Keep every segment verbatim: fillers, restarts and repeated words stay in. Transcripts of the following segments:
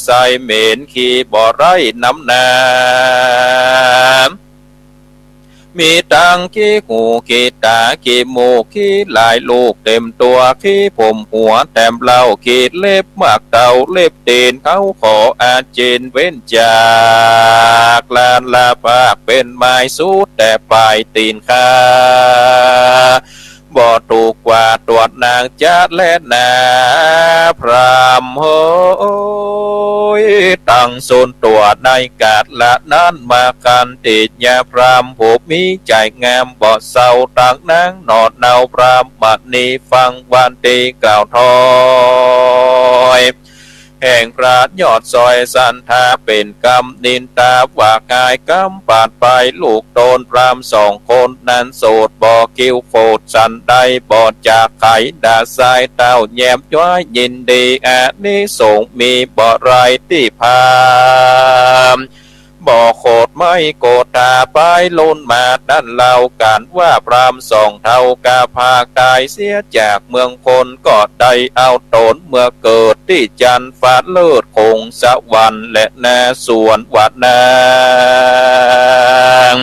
ใสเหม็นขี้บ่ไร้น้ำหนา มีตังขี้หูขี้ต๋าขี้มูกขี้ลายลูกเต็มตั๋ว ขี้ผมหัวแต้มเหล้า ขี้เล็บมากเต้าเล็บตี๋น เขาขออาเจียนเว้นจาก ละละภาคเป๋นไม้สุดแต่ป๋ายตี๋นข้า บ่ถูกกว่าตรวจนางจ๊ะแลนา พราหมณ์เฮย ตังสูนตั๋วในก๋าละนั้น มาคันติยาพราหมณ์ผู้มีใจ๋งามบ่เศร้า ตังนางหนอเนาพราหมณีฟังวันตี้กล่าวถ้อย แห่งพระยอดสอยสันทาเป๋นกำนินตาว่าหายกำปาดไป ลูกโตนพราหมณ์สองคนนั้นโสดบ่คิ้วโขดสันใด บ่จากไขด่าสายเต้าแย้มย้อยยินดี อานิสงส์มีบ่ไรตี้พราหมณ์ บ่โขดไม้โกธาไปลุนมานั้นเล่า กั๋นว่าพราหมณ์สองเฒ่ากาภาคต๋ายเสียจากเมืองคน ก็ได้เอาต๋นเมือเกิดตี้จันทร์ฟ้าเลิศคงสวรรค์แลนา ส่วนว่านัง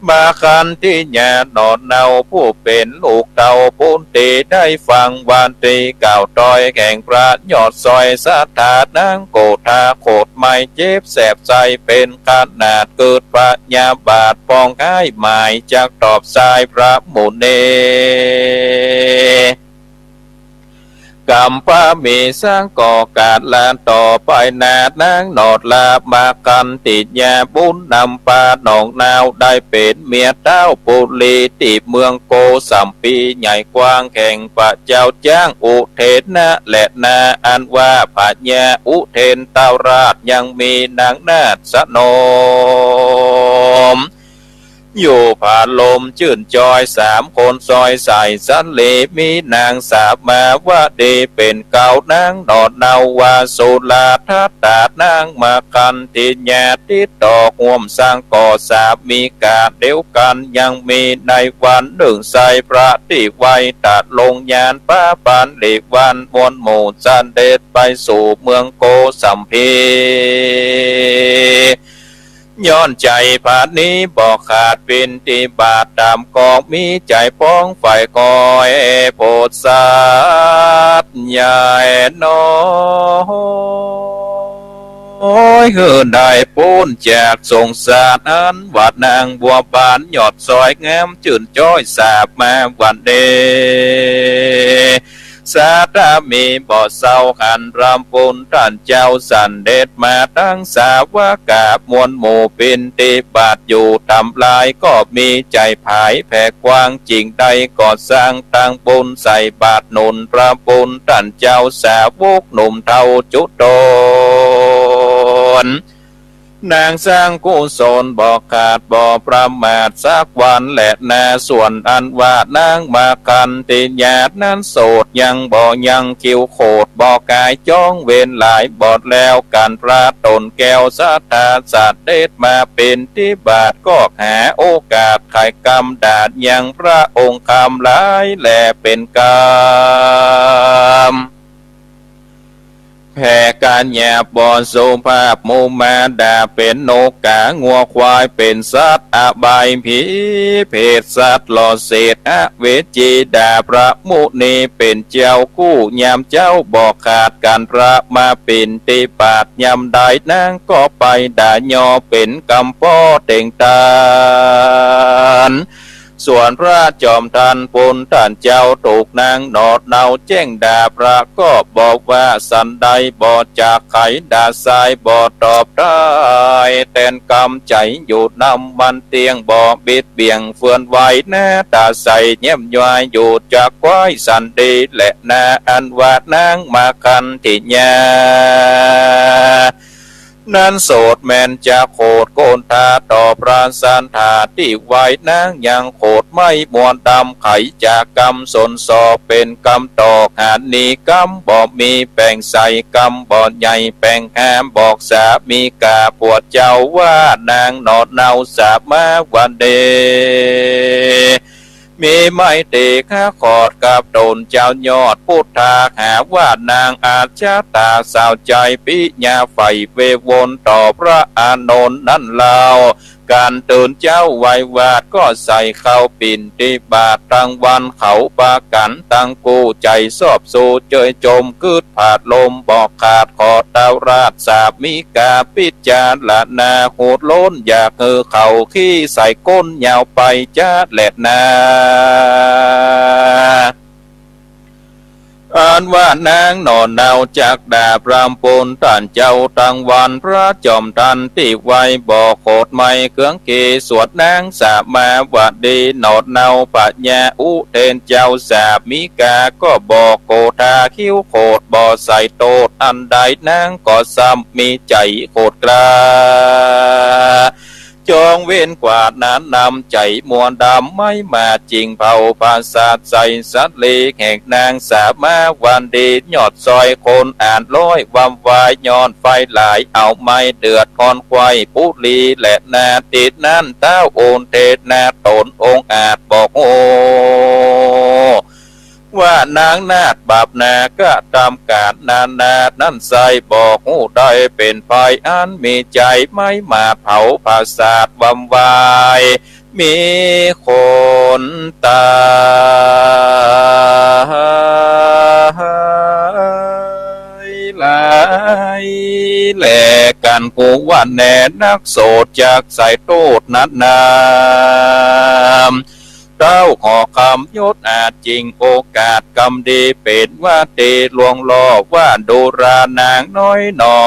มาคันติยาหนอเนาผู้เป๋นลูกเต้าปุ้นตี้ได้ฟังวันตี้กล่าวถ้อยแห่งพระยอดสอยสันทานางโกธา โขดไม้เจ็บแสบใสเป๋นขนาด เกิดพยาบาทปองหายหมาย จักตอบสายพระมุนี กำพระมีสังก็กาละต่อไปนา นางหนอดลามาคันติยาบุญนำปาหนองนาวได้เป๋นเมียท้าวปุรีตี้เมืองโกสัมพีใหญ่กว้างแห่งพระเจ้าจ๊างอุเทนะแลนา อันว่าพญาอุเทนตราชยังมีนางนาฏสนม อยู่ผาลมจื้นจอยสามคนซอยสายสันเล มีนางสามาวดีเป๋นเกล้านางหนอเนาว่าสุราทัตตานางมาคันติยาติดต่อฮ่วมสังก็สามีก๋าเดียวกั๋น ยังมีในวันนึ่งไส้พระตี้ไหว้ตรัสลงญาณปาปันหลีวันมวลหมู่เสด็จไปสู่เมืองโกสัมพี ย้อนใจ๋ผานี้บ่ขาดปิณฑิบาตต๋ามกอง มีใจ๋ปองใฝ่คอยโผดสัตว์ใหญ่น้อย หื้อได้ป๊นจากสงสาร อันว่านางบัวบานยอดสอยงามจื้นจ้อยสาบมาวันนี้ สาธามีบ่เศร้าหันพระปุณธเจ้าเสด็จมาตังสาวกะมวลหมู่ปิณฑิบาตอยู่ต๋ามลาย ก็มีใจ๋ผายแผ่กว้าง จึงได้ก่อสร้างตังบุญใส่บาตรหนุนพระปุณธเจ้า สาวกหนุ่มเฒ่าจุ๊ตน นางสร้างกุศลบ่ขาดบ่ประมาทสักวันแลนา ส่วนอันว่านางมาคันติยานั้นโสดยังบ่ยังคิ้วโขดบ่กายจ้องเวรหลายบ่แล้ว กั๋นพระต๋นแก้วสัตถาเสด็จมาปิณฑิบาต ก็หาโอกาสไขกำดาษยังพระองค์คำหลายแลเป๋นกำ แผ่การหยาบบ่สุภาพ หมู่หมาด่าเป๋นนกก๋างัวควาย เป๋นสัตว์อบาย ผีเปรตสัตว์หล่อเศษ อเวจีด่าพระมุนีเป๋นเจ้ากู้ ยามเจ๊าบ่ขาดกั๋นพระมาปิณฑิบาต ยามใดนางก็ไปด่ายอเป๋นกำป้อเต่งตาน ส่วนพระจอมทันปุณธเจ้าถูกนางหนอเนาแจ้งด่าพระก็บ่ว่าสันใด บ่จากไขด่าสายบ่ตอบได้ แตนกำใจ๋อยู่นำวันเตี้ยง บ่บิดเบี่ยงเฟือนไหวนา ต๋าใสแย้มย้อยอยู่จักควายสันดีแลนา อันว่านางมาคันติยา นั้นโสดแม่นจะโขดโกนทาต่อพระสันทาตี้ไหว้นางยังโขดไม้มวลดำไขจากกำสนสอบเป๋นกำตอกหานีกำบ่มีแป๋งใสกำบ่ใหญ่แป๋งหามบอกสามีกาผัวเจ้าว่านางหนอเนาสามาวันเด มีไมตรีข้าขอดกับต๋นเจ้ายอดพุทธา หาว่านางอัจฉาตาสาวใจ๋ปิยาใฝ่เววนต่อพระอานนท์นั้นเล่า กันตื่นเจ๊าไหว้วาดก็ใส่เข้าปิณฑบาต ตังวันเขาปากั๋นตังกู้ใจ๋ซอบซูเจยจม กึ๊ดผาดลมบ่ขาด ขอเต้าราชสามิกาพิจารณา หูดล้นอยากหื้อเขาขี้ใส่ก้นยาวไปจ๊าแลนา อันว่านางหน่อเนาจักดาบรำปูนต้านเจ้าตังวัน พระจอมทันติไวบ่โขดไมเกื้องเกศ สวดนางสามาวดีหน่อเนาพญาอุเทนเจ้า สามิกาก็บ่โกธาคิ้วโขดบ่ใส่โต้ษอันใด นางก็ซ้ำมีใจ๋โขดกล้า จองเว้นกว่านั้นนำใจ๋มัวดำ ไม้มาจิ่งเผาผาสาทใส่สัตว์เลกแห่งนางสามาวดี ยอดซอยคนอาจร้อยวำวาย ย้อนไฟหลายเอาไม้เดือดฮ้อนไขว้ปุรีแลนา ติดนั้นท้าวอุเทนนาต๋นองอาจบอกฮู้ ว่านางนาฏบาปนากระทำก๋านนานานั้นไส้ บอกฮู้ได้เป๋นภัยอันมีใจ๋ ไม้มาเผาผาสาทวำวาย มีคนต๋ายหลาย แลกั๋นกูว่าแน่นัก โสดจักใส่โต้ษนั้นนา เต้าหอคำยศอาจจิ่งโอกาสกำดี เป๋นว่าตีลวงล่อว่าดูรา นางน้อยหน่อ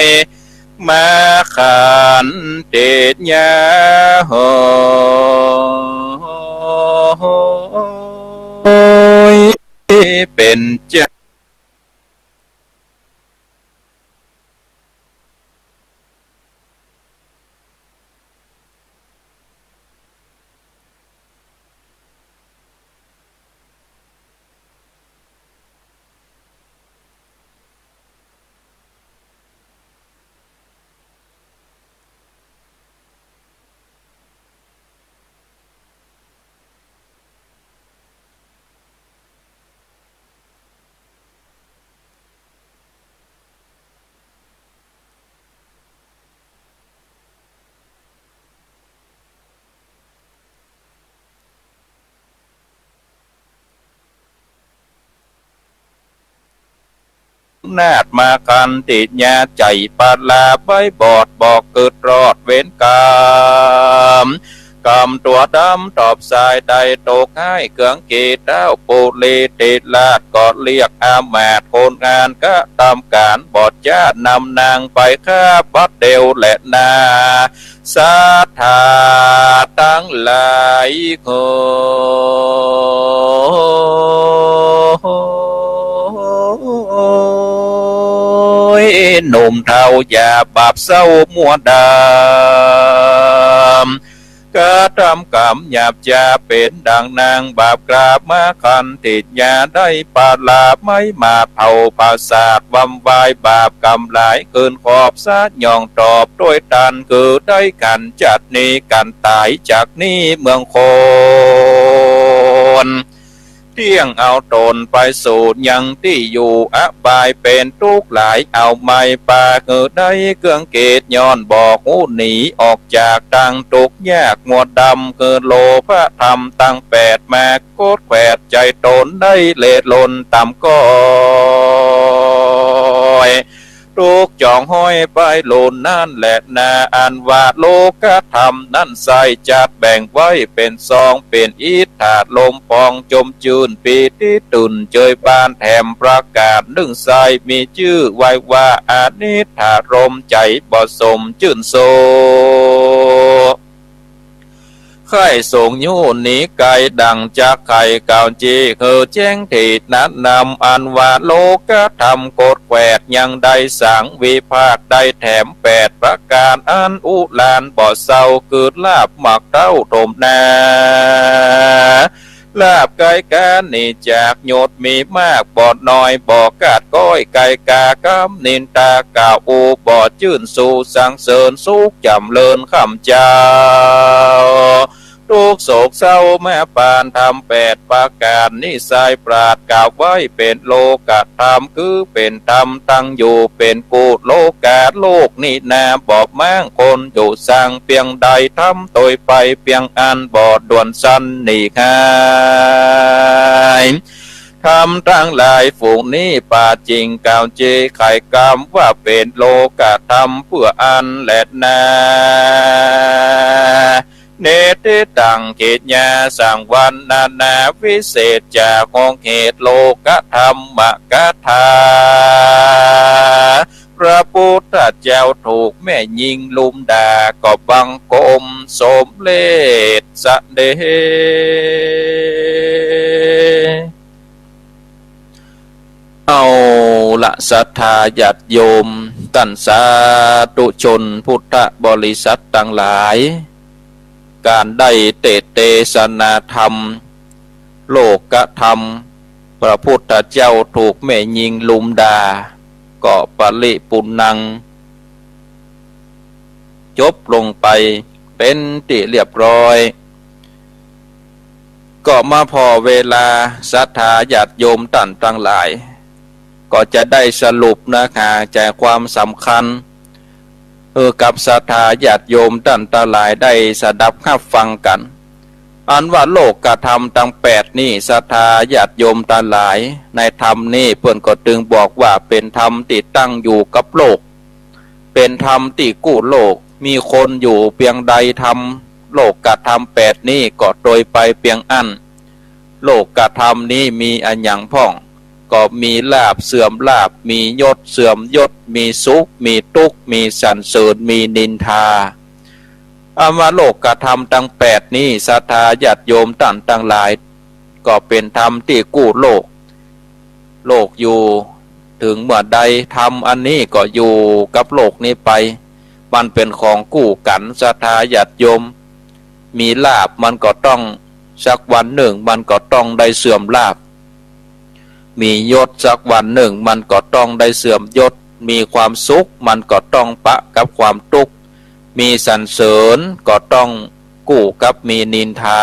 ย มาขันติญา โหย เป๋นเจ้า นาฏมาขันติญา ใจ๋ปาลาใบ้บอด บอกกึ๊ดรอดเวรกรรม กำตั๋วดำตอบสายได้ตกฮ้าย เกื้องเกศเต้าปุรีติราช ก็เรียกอามาตย์คนงานกระทำก๋านบอดจ๊าด นำนางไปฆ่าบัดเดี่ยวแลนา สัตถาตังหลาย โหย หนุ่มเฒ่าอย่าบาปเศร้ามัวดำ กระทำกรรมหยาบจ๊าเป๋นดังนางบาปกล้า มาขันติญาได้ปาลา ไม้มาเผาผาสาทวำวาย บาปกรรมหลายขึ้นขอบสยองตอบ โตยตันคือได้กั๋นจัดนี้ กั๋นต๋ายจากนี้เมืองคน เตี้ยงเอาต๋นไปสู่ยังตี้อยู่อบาย เป๋นตุ๊กข์หลายเอาไม้ปา หื้อได้เกื้องเกศย้อนบอกฮู้หนีออกจากตังตุ๊กข์ยากมัวดำ หื้อโลภะธรรมตังแปดมากดแขวดใจ๋ต๋นได้เละหล่นต่ำก้อย ตุ๊กข์จ๋องห้อยไปหล่นนั้นแลนา อันว่าโลกธรรมนั้นไส้จัดแบ่งไว้เป๋นซอง เป๋นอิทธาลมปองจมจื้นปีติตื่นเจยบาน แถมประก๋านนึ่งไส้มีจื้อไว้ว่าอนิทธาลม ใจ๋บ่สมจื้นสุข ใค่สงอยู่หนีไก๋ดั่งจักไข่กาวจี หื้อแจ้งตี้นั้นนำ อันว่าโลกธรรมกดแขวดยังได้สังวิภาค ได้แถมแปดประก๋านอันอุรานบ่เศร้า คือลาภมากเต้าถมนา ลาภไกกานี้จากหยดมีมาก บ่น้อยบ่ขาดก้อย ไกกากำนินทากล่าวอู้ บ่จื้นสูสรรเสริญ สุขจ๋ำเริญค่ำเจ๊า ทุกข์โศกเศร้ามาปาน ธรรมแปดประก๋านนี้ สายปราชญ์กล่าวไว้ เป๋นโลกธรรม คือเป๋นธรรมตั้งอยู่ เป๋นกุโลกา โลกนี้นา บ่ม้างคนอยู่สังเปียงใด ธรรมโตยไปเปียงอั้น บ่ด่วนสันหนีหาย ธรรมตังหลายฝูงนี้ ปาจริงกล่าวเจ ไขกำว่าเป๋นโลกธรรมเปื้ออั้นแลนา เนติตัง กิริยาสังวรรณนา วิเศษจากของเหตุ โลกธรรมกถา พระพุทธเจ้าถูกแม่ญิงลุมด่า ก็บังคมสมเร็จเสด็จ เอาละศรัทธาญาติโยม ต้านสาธุชนพุทธบริษัทตังหลาย ก๋านได้เตสน์เตสนาธรรม โลกธรรม พระพุทธเจ้าถูกแม่ญิงลุมด่า ก็ปริปุณณัง จบลงไปเป๋นตี้เรียบร้อย ก็มาผ่อเวลาศรัทธาญาติโยมต้านตังหลาย ก็จะได้สรุปเนื้อหาใจ๋ความสำคัญ หื้อกับศรัทธาญาติโยมต้านตังหลายได้สดับฮับฟังกั๋น อันว่าโลกธรรมตังแปดนี้ ศรัทธาญาติโยมตังหลาย ในธรรมนี้เปิ้นก็ตึงบอกว่าเป๋นธรรมตี้ตั้งอยู่กับโลก เป๋นธรรมตี้กู้โลก มีคนอยู่เปียงใด ธรรม โลกธรรมแปดนี้ก็โตยไปเปียงอั้น โลกธรรมนี้มีอะหยังพ่อง ก็มีลาภเสื่อมลาภ มียศเสื่อมยศ มีสุข มีตุ๊กข์ มีสรรเสริญ มีนินทา อันว่าโลกธรรมตังแปดนี้ ศรัทธาญาติโยมต้านตังหลาย ก็เป๋นธรรมตี้กู้โลก โลกอยู่เถิงเมื่อใด ธรรมอันนี้ก็อยู่กับโลกนี้ไป มันเป๋นของกู้กั๋น ศรัทธาญาติโยม มีลาภมันก็ต้องสักวันนึ่งมันก็ต้องได้เสื่อมลาภ มียศสักวันนึ่งมันก็ต้องได้เสื่อมยศ มีความสุขมันก็ต้องปะกับความตุ๊กข์ มีสรรเสริญก็ต้องกู้กับมีนินทา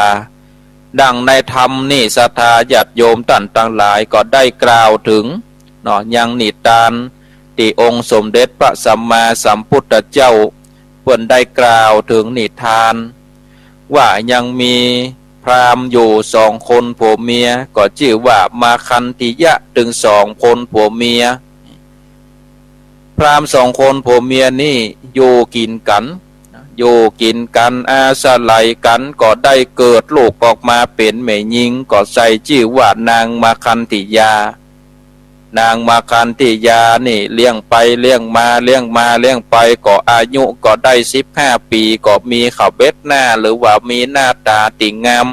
ดังในธรรมนี้ศรัทธาญาติโยมต้านตังหลายก็ได้กล่าวเถิงเนาะ ยังนิทานตี้องค์สมเด็จพระสัมมาสัมพุทธเจ้าเปิ้นได้กล่าวเถิงนิทาน ว่ายังมีพราหมณ์อยู่สองคนผัวเมีย ก็จื้อว่ามาคันธียะ ตึงสองคนผัวเมีย พราหมณ์สองคนผัวเมียนี้อยู่กิ๋นกั๋น อยู่กิ๋นกั๋นอาศัยกั๋น ก็ได้เกิดลูกออกมาเป๋นแม่ญิง ก็ใส่จื้อว่านางมาคันธียา นางมาคันธียานี่เลี้ยงไปเลี้ยงมา เลี้ยงมาเลี้ยงไป ก็อายุก็ได้สิบห้าปี๋ ก็มีเขาเบ๊ดหน้า หรือว่ามีหน้าต๋าตี้งาม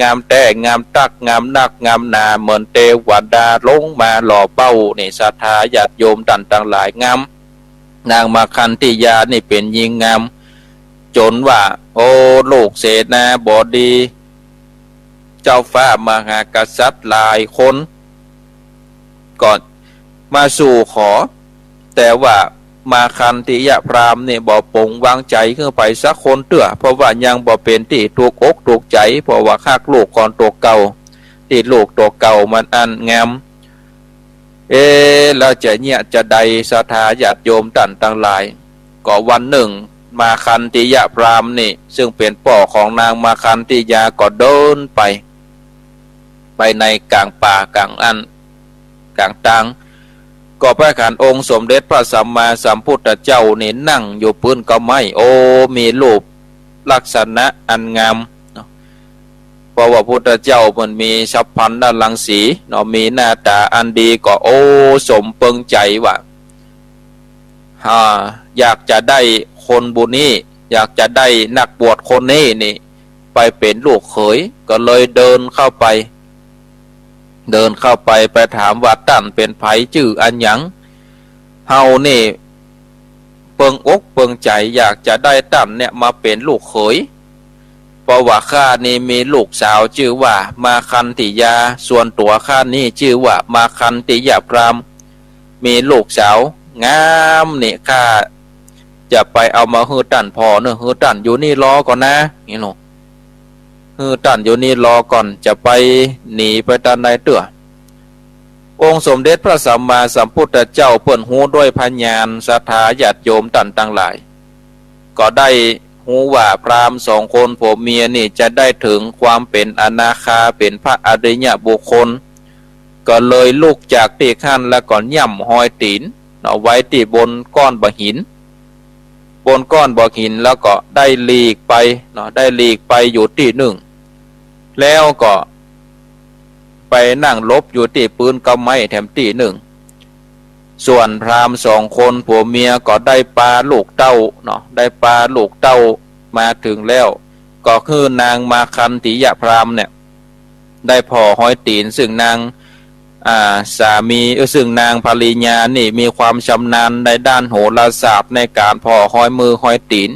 งามแต๊ งามตั๊ก งามนัก งามหนา เหมือนเตวดาลงมาหล่อเบ้า นี่ศรัทธาญาติโยมต้านตังหลาย งาม นางมาคันธียานี่เป๋นญิงงาม จ๋นว่า โอ้ ลูกเสนาบดี เจ้าฟ้ามหากษัตริย์หลายคน ก็มาสู่ขอ แต่ว่ามาคันธียะพราหมณ์นี่บ่ปงวางใจ๋หื้อใผสักคนเตื้อ เพราะว่ายังบ่เป๋นตี้ถูกอกถูกใจ๋ เพราะว่าฮักลูกของตั๋วเก่า ตี้ลูกตั๋วเก่ามันอั้นงาม เอ๊ะ แล้วจะเยียะจาใด ศรัทธาญาติโยมต้านตังหลาย ก็วันนึ่ง มาคันธียะพราหมณ์นี่ ซึ่งเป๋นป้อของนางมาคันธียา ก็เดินไป ไปในก๋างป่าก๋างอั้นก๋างตาง ก็ไปหันองค์สมเด็จพระสัมมาสัมพุทธเจ้านี่นั่งอยู่ปื๊นเก๊าไม้ โอ้ มีรูปลักษณะอันงามเนาะ เพราะว่าพุทธเจ้าเปิ้นมีฉัพพรรณรังสีเนาะ มีหน้าต๋าอันดี ก็ โอ้ สมเปิงใจ๋ว่า อ่า อยากจะได้คนผู้นี้ อยากจะได้นักบวชคนนี้นี่ ไปเป๋นลูกเขย ก็เลยเดินเข้าไป เดินเข้าไป ไปถามว่า ต้านเป๋นใผ จื้ออะหยัง เฮานี่เปิงอกเปิงใจ๋ อยากจะได้ต้านเนี่ยมาเป๋นลูกเขย เพราะว่าข้านี่มีลูกสาวจื้อว่ามาคันธิยา ส่วนตั๋วข้านี่จื้อว่ามาคันธิยพราหมณ์ มีลูกสาวงามนี่ ข้าจะไปเอามาหื้อต้านผ่อเน่อ หื้อต้านอยู่นี่รอก่อนนะ นี่เนาะ หื้อต้านอยู่นี่รอก่อน จะไปหนีไปตางใดเตื้อ องค์สมเด็จพระสัมมาสัมพุทธเจ้าเปิ้นฮู้ด้วยพญาณ ศรัทธาญาติโยมต้านตังหลาย ก็ได้ฮู้ว่าพราหมณ์สองคนผัวเมียนี่จะได้เถิงความเป๋นอนาคา เป๋นพระอริยบุคคล ก็เลยลุกจากตี้หั้นแล้วก็ย่ำฮอยตี๋นเนาะ ไว้ตี้บนก้อนบ่าหิน บนก้อนบ่าหิน แล้วก็ได้หลีกไปเนาะ ได้หลีกไปอยู่ตี้นึ่ง แล้วก็ไปนั่งหลบอยู่ตี้ปื๊นเก๊าไม้แถมตี้นึ่ง ส่วนพราหมณ์สองคนผัวเมียก็ได้ปาลูกเต้าเนาะ ได้ปาลูกเต้ามาเถิงแล้ว ก็คือนางมาคันธิยพราหมณ์เนี่ย ได้ผ่อฮอยตี๋น ซึ่งนาง อ่า สามี เอ่อ ซึ่งนางภริยานี่มีความชำนาญในด้านโหราศาสตร์ ในก๋านผ่อฮอยมือฮอยตี๋น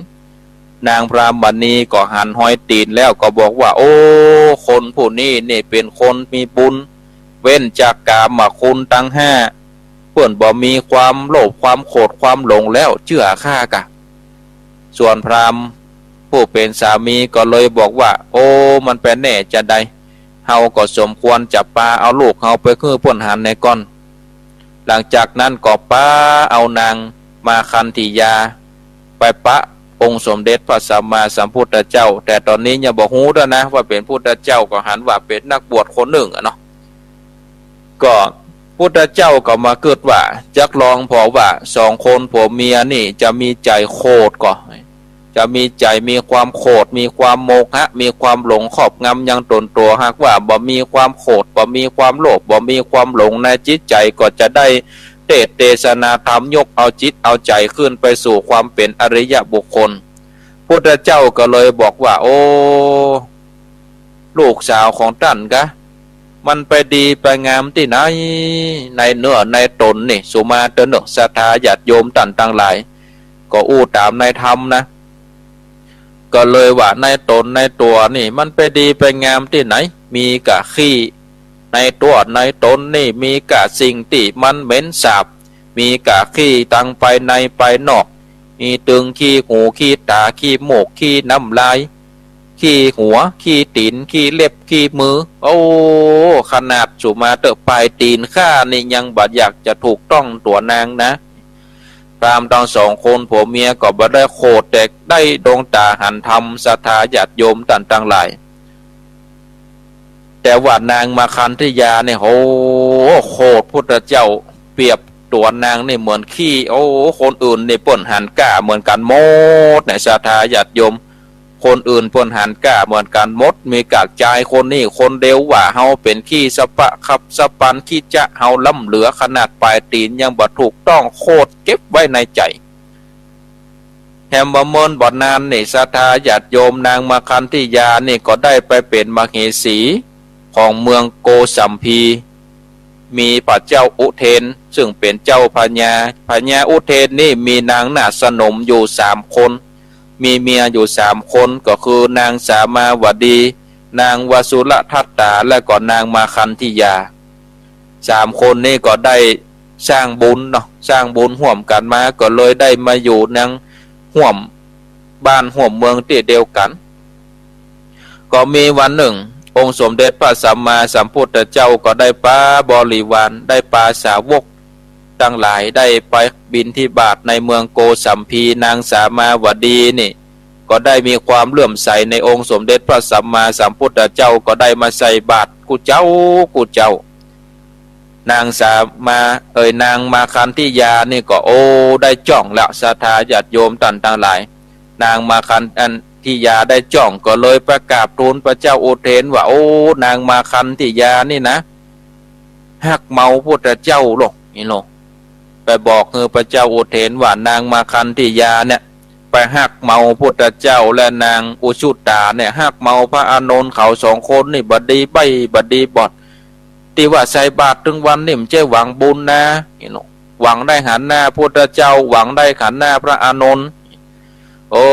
นางพราหมณีก็หันฮอยตี๋นแล้วก็บอกว่า โอ้ คนผู้นี้นี่เป๋นคนมีบุญ เว้นจากกามคุณตังห้า เปิ้นบ่มีความโลภความโขดความหลงแล้ว เจื้อข้ากะ ส่วนพราหมณ์ผู้เป๋นสามีก็เลยบอกว่า โอ้ มันไปแน่จาใด เฮาก็สมควรจะปาเอาลูกเฮาไปหื้อเปิ้นหันแน่ก่อน หลังจากนั้นก็ปาเอานางมาคันธิยาไปปะองค์สมเด็จพระสัมมาสัมพุทธเจ้า แต่ต๋อนนี้ยังบ่ฮู้เตื้อนะว่าเป๋นพุทธเจ้า ก็หันว่าเป๋นนักบวชคนนึ่งอะเนาะ ก็พุทธเจ้าก็มากึ๊ดว่า จักลองผ่อว่าสองคนผัวเมียนี่จะมีใจ๋โขดก่อ จะมีใจ๋มีความโขด มีความโมหะ มีความหลงครอบงำยังต๋นตั๋ว หากว่าบ่มีความโขด บ่มีความโลภ บ่มีความหลงในจิตใจ๋ ก็จะได้เตสน์เตสนาธรรม ยกเอาจิตเอาใจ๋ขึ้นไปสู่ความเป๋นอริยบุคคล พุทธเจ้าก็เลยบอกว่า โอ้ ลูกสาวของต้านกะ มันไปดีไปงามตี้ไหน ในเนื้อในต๋นนี่ สุมาเต๊อะเนาะ ศรัทธาญาติโยมต้านตังหลาย ก็อู้ต๋ามในธรรมนะ ก็เลยว่าในต๋นในตั๋วนี่ มันไปดีไปงามตี้ไหน มีก้าขี้ ในตั๋วในต๋นนี่ มีก้าสิ่งตี้มันเหม็นสาบ มีก้าขี้ตังภายในภายนอก มีตึงขี้หูขี้ต๋า ขี้มูก ขี้น้ำลาย ขี้หัว ขี้ตี๋น ขี้เล็บ ขี้มือ โอ้ ขนาดสุมาเต๊อะ ปายตี๋นข้านี่ยังบ่อยากจะถูกต้องตั๋วนางนะ พราหมณ์ตังสองคนผัวเมียก็บ่ได้โขด แต่ได้ดวงต๋าหันธรรม ศรัทธาญาติโยมต้านตังหลาย แต่ว่านางมาคันธิยาเนี่ย โอ้ โขดพุทธเจ้า เปรียบตั๋วนางนี่เหมือนขี้ โอ้ คนอื่นนี่เปิ้นหันก้าเหมือนกั๋นหมดเนี่ย ศรัทธาญาติโยม คนอื่นเปิ้นหันก้าเหมือนกั๋นหมด มีก้าจายคนนี้คนเดียวว่าเฮาเป๋นขี้สะปะขับสะปันขี้จ๊ะ เฮาล้ำเหลือ ขนาดปายตี๋นยังบ่ถูกต้อง โขดเก็บไว้ในใจ๋ แถมบ่เมินบ่นานนี่ ศรัทธาญาติโยม นางมาคันธิยานี่ก็ได้ไปเป๋นมเหสีของเมืองโกสัมพี มีพระเจ้าอุเทน ซึ่งเป๋นเจ้าพญา พญาอุเทนนี่มีนางนาฏสนมอยู่สามคน มีเมียอยู่สามคน ก็คือนางสามาวดี นางวสุรทัตตา และก็นางมาคันธิยา สามคนนี้ก็ได้สร้างบุญเนาะ สร้างบุญฮ่วมกั๋นมา ก็เลยได้มาอยู่นังฮ่วมบ้านฮ่วมเมืองตี้เดียวกั๋น ก็มีวันนึ่ง องค์สมเด็จพระสัมมาสัมพุทธเจ้าก็ได้ปาบริวาร ได้ปาสาวกตังหลาย ได้ไปบิณฑบาตในเมืองโกสัมพี นางสามาวดีนี่ ก็ได้มีความเลื่อมใสในองค์สมเด็จพระสัมมาสัมพุทธเจ้า ก็ได้มาใส่บาตรกู้เจ้ากู้เจ้า นางสามา เอ่ย นางมาคันธิยานี่ก็ โอ้ ได้จ้องแล้ว ศรัทธาญาติโยมต้านตังหลาย นางมาคันธิยาได้จ้อง ก็เลยไปกราบทูลพระเจ้าอุเทนว่า โอ้ นางมาคันธิยานี่นะ ฮักเมาพุทธเจ้าลอ นี่ลอ ไปบอกหื้อพระเจ้าอุเทนว่านางมาคันธิยาเนี่ย ไปฮักเมาพุทธเจ้า และนางอุชุตาเนี่ย ฮักเมาพระอานนท์ เขาสองคนนี่บ่ดีใบ้บ่ดีบอด ตี้ว่าใส่บาตรตึงวันนี่บ่ใจ้หวังบุญนะ นี่ลอ หวังได้หันหน้าพุทธเจ้า หวังได้หันหน้าพระอานนท์ โอ้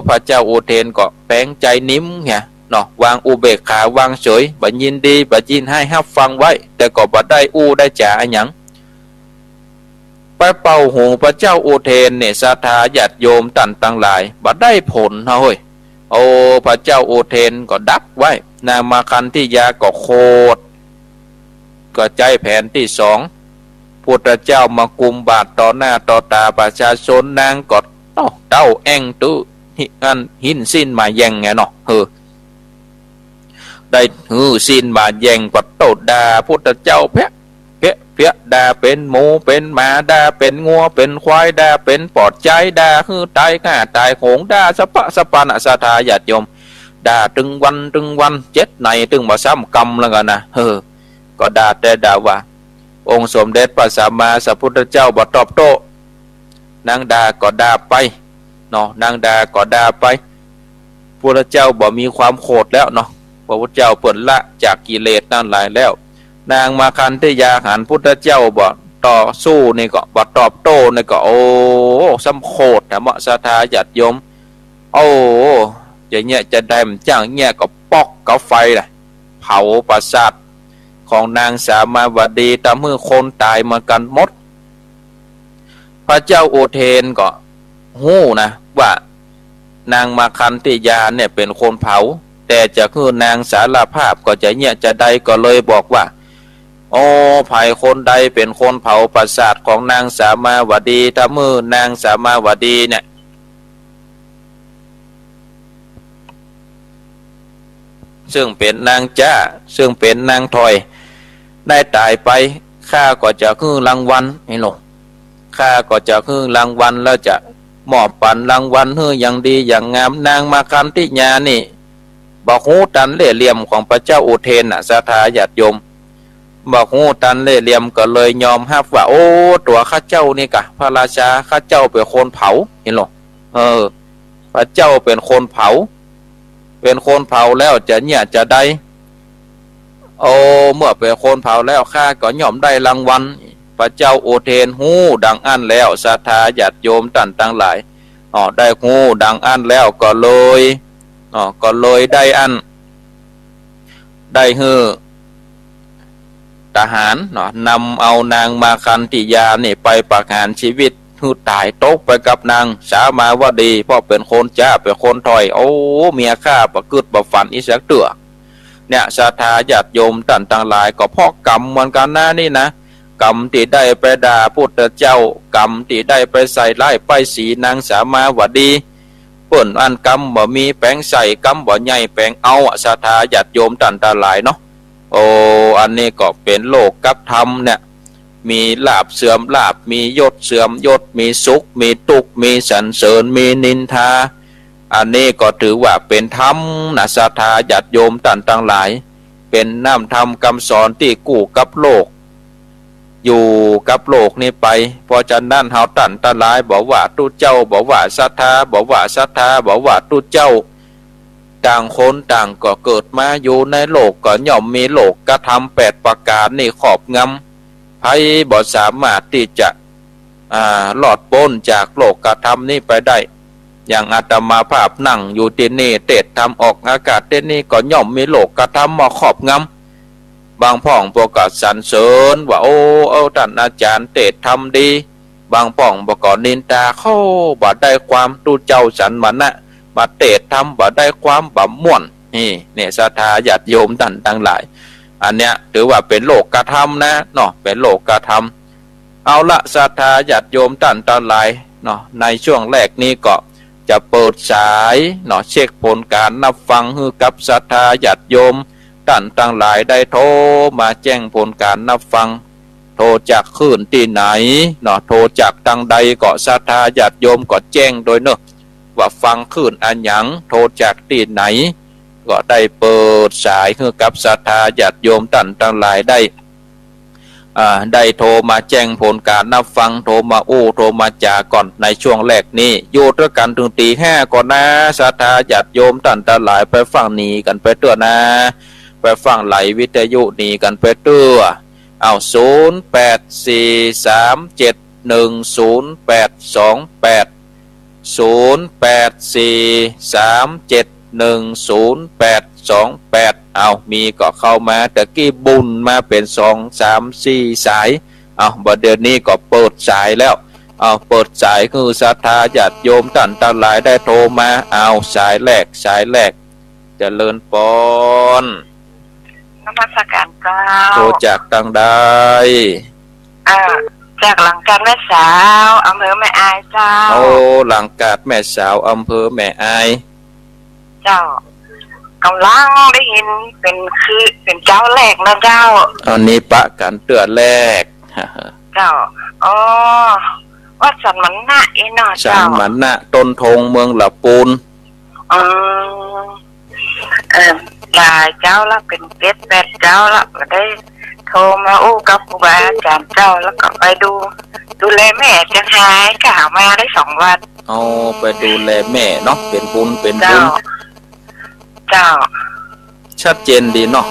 พระเจ้าอุเทนก็แป๋งใจ๋นิ่มเหีย เนาะ วางอุเบกขาวางเฉย บ่ยินดีบ่ยินฮ้าย ฮับฟังไว้ แต่ก็บ่ได้อู้ได้จ๋าอะหยัง ไปเป่าหูพระเจ้าอุเทนเนี่ย ศรัทธาญาติโยมต้านตังหลาย บ่ได้ผลนะเฮ้ย โอ้ พระเจ้าอุเทนก็ดับไว้ นางมาคันธิยาก็โขด ก็ใจ๊แผนตี้สอง พุทธเจ้ามากุมบาตรต่อหน้าต่อต๋าประชาชน นางก็ เอ้า เต๊าแอ่งตื้อ หิ อันหิ้นสีนบ่าแย่งไงเนาะ เออ ได้หื้อสีนบ่าแย่ง ก็โต้ด่าพุทธเจ้าเปียะ เปียะ เปียะ ด่าเป๋นหมูเป๋นหมา ด่าเป๋นงัวเป๋นควาย ด่าเป๋นปอดใจ๊ ด่าหื้อต๋ายข้าต๋ายโหง ด่าสะปะสะปานน่ะ ศรัทธาญาติโยม ด่าตึงวันตึงวัน เจ็ดไหนตึงบ่ซ้ำกำแล้วกั๋นนะ เออ ก็ด่าแต่ด่าว่า องค์สมเด็จพระสัมมาสัมพุทธเจ้าบ่ตอบโต้ นางด่าก็ด่าไป เนาะ นางด่าก็ด่าไป พุทธเจ้าบ่มีความโขดแล้วเนาะ พระพุทธเจ้าเปิ้นละจากกิเลสตังหลายแล้ว นางมาคันธิยาหันพุทธเจ้าบ่ต่อสู้นี่ก็ บ่ตอบโต้นี่ก็ โอ้ ซ้ำโขดแถมเนาะ ศรัทธาญาติโยม โอ้ จะเยียะจะได้ บ่จ้างเยียะก็ปอกเกาไฟล่ะ เผาปราสาทของนางสามาวดี ทำหื้อคนต๋ายเหมือนกั๋นหมด พระเจ้าอุเทนก็ฮู้นะว่านางมาคันธิยาเนี่ยเป๋นคนเผา แต่จะหื้อนางสารภาพก็จะเยียะจะได้ ก็เลยบอกว่า โอ้ ใผคนใดเป๋นคนเผาปราสาทของนางสามาวดี ทำหื้อนางสามาวดีเนี่ย ซึ่งเป๋นนางจ๊า ซึ่งเป๋นนางถ่อย ได้ต๋ายไป ข้าก็จะหื้อรางวัล นี่โล ข้าก็จะหื้อรางวัล แล้วจะมอบปั๋นรางวัลหื้ออย่างดีอย่างงาม นางมาคันธิยานี่ บ่ฮู้ตันเล่ห์เหลี่ยมของพระเจ้าอุเทนน่ะ ศรัทธาญาติโยม บ่ฮู้ตันเล่ห์เหลี่ยมก็เลยยอมฮับว่า โอ้ ตั๋วข้าเจ้านี่กะ พระราชา ข้าเจ้าเป๋นคนเผา หันโล เออ พระเจ้าเป๋นคนเผา เป๋นคนเผาแล้วจะเยียะจะได้ โอ้ เมื่อเป๋นคนเผาแล้ว ข้าก็ย่อมได้รางวัล พระเจ้าอุเทนฮู้ดังอั้นแล้ว ศรัทธาญาติโยมต้านตังหลาย อ้อ ได้ฮู้ดังอั้นแล้วก็เลย อ้อ ก็เลยได้อั้น ได้หื้อทหารเนาะ นำเอานางมาคันธิยานี่ไปประหารชีวิตหื้อต๋าย ตกไปกับนางสามาวดี เพราะเป๋นคนจ๊า เป๋นคนถ่อย โอ้ เมียข้าบ่กึ๊ดบ่ฝันอีกสักเตื้อ เนี่ย ศรัทธาญาติโยมต้านตังหลาย ก็เพราะกรรมเหมือนกั๋นนะนี่นะ กรรมตี้ได้ไปด่าพุทธเจ้า กรรมตี้ได้ไปใส่ร้ายป้ายสีนางสามาวดี เปิ้นอั้นกรรมบ่มีแป๋งใส่ กรรมบ่ใหญ่แป๋งเอาอะ ศรัทธาญาติโยมต้านตังหลายเนาะ โอ้ อันนี้ก็เป๋นโลกกับธรรมเนี่ย มีลาภเสื่อมลาภ มียศเสื่อมยศ มีสุข มีตุ๊กข์ มีสรรเสริญ มีนินทา อันนี้ก็ถือว่าเป๋นธรรมนะ ศรัทธาญาติโยมต้านตังหลาย เป๋นน้ำธรรมกำสอนตี้กู้กับโลก อยู่กับโลกนี้ไป เพราะฉะนั้นเฮาต้านตังหลาย บ่ว่าตุ๊เจ้า บ่ว่าศรัทธา บ่ว่าศรัทธา บ่ว่าตุ๊เจ้า ต่างคนต่างก็เกิดมาอยู่ในโลก ก็ย่อมมีโลกกธรรมแปดประก๋านนี่ครอบงำ ใผบ่สามารถตี้จะ อ่า รอดป๊นจากโลกกธรรมนี้ไปได้ อย่างอาตมาภาพนั่งอยู่ตี้นี่ เตสน์ธรรมออกอากาศตี้นี่ ก็ย่อมมีโลกกธรรมมาครอบงำ บางพ่องเปิ้นก็สรรเสริญว่า โอ้ เออ ต้านอาจ๋ารย์เตสน์ธรรมดี บางพ่องเปิ้นก็นินทา เข้าบ่ได้ความ ตุ๊เจ้าสันมณะ มาเตสน์ธรรมบ่ได้ความ บ่ม่วน นี่ เนี่ย ศรัทธาญาติโยมต้านตังหลาย อันเนี้ยถือว่าเป๋นโลกกธรรมนะเนาะ เป๋นโลกกธรรม เอาละ ศรัทธาญาติโยมต้านตังหลายเนาะ ในช่วงแรกนี้ก็จะเปิดสายเนาะ เช็คผลก๋านฮับฟังหื้อกับศรัทธาญาติโยมต้านตังหลายได้โทรมาแจ้งผลก๋านฮับฟัง โทรจากคลื่นตี้ไหนเนาะ โทรจากตางใดก็ศรัทธาญาติโยมก็แจ้งโดยเนาะ ว่าฟังคลื่นอะหยัง โทรจากตี้ไหน ก็ได้เปิดสายหื้อกับศรัทธาญาติโยมต้านตังหลายได้ อ่า ได้โทรมาแจ้งผลก๋านฮับฟัง โทรมาอู้ โทรมาจ๋าก่อนในช่วงแรกนี้ อยู่ตวยกั๋นเถิงตี๋ห้าก่อนนะ ศรัทธาญาติโยมต้านตังหลาย ไปฟังหนีกั๋นไปเตื้อนะ ไปฟังไหลวิทยุหนีกั๋นไปเตื้อ เอา ศูนย์แปดสี่สามเจ็ดหนึ่งศูนย์แปดสองแปด ศูนย์แปดสี่สามเจ็ดหนึ่งศูนย์แปด สองแปด เอา มีก็เข้ามา ตะกี้บุ่นมาเป๋นสอง สาม สี่ สาย เอา บ่าเดี่ยวนี้ก็เปิดสายแล้ว เอา เปิดสายหื้อศรัทธาญาติโยมต้านตังหลายได้โทรมา เอา สายแรก สายแรก เจริญปอน นมัสการเจ้า โทรจากตังใด อ่า จากหลังกาดแม่สาว อำเภอแม่อายเจ้า โอ้ หลังกาดแม่สาว อำเภอแม่อาย เจ้า ก่ำลังได้ยินเป๋นคือ เป๋นเจ้าแรกนะเจ้า อันนี้ปะกั๋นเตื้อแรก เจ้า อ๋อ วัดสันมณะอี้เนาะ สันมณะ เจ้า ต้นธง เมืองละปูน อืม เออ หลายเจ้าละ เป๋นเจ็ดแปดเจ้าละ บ่ได้โทรมาอู้กับครูบาอาจ๋ารย์เจ้า แล้วก็ไปดู ดูแลแม่จังหาย ก็หามาได้สองวัน เอา ไปดูแลแม่เนาะ เป๋นบุญ เป๋นบุญ เจ้า เจ้า ชัดเจนดีเนาะ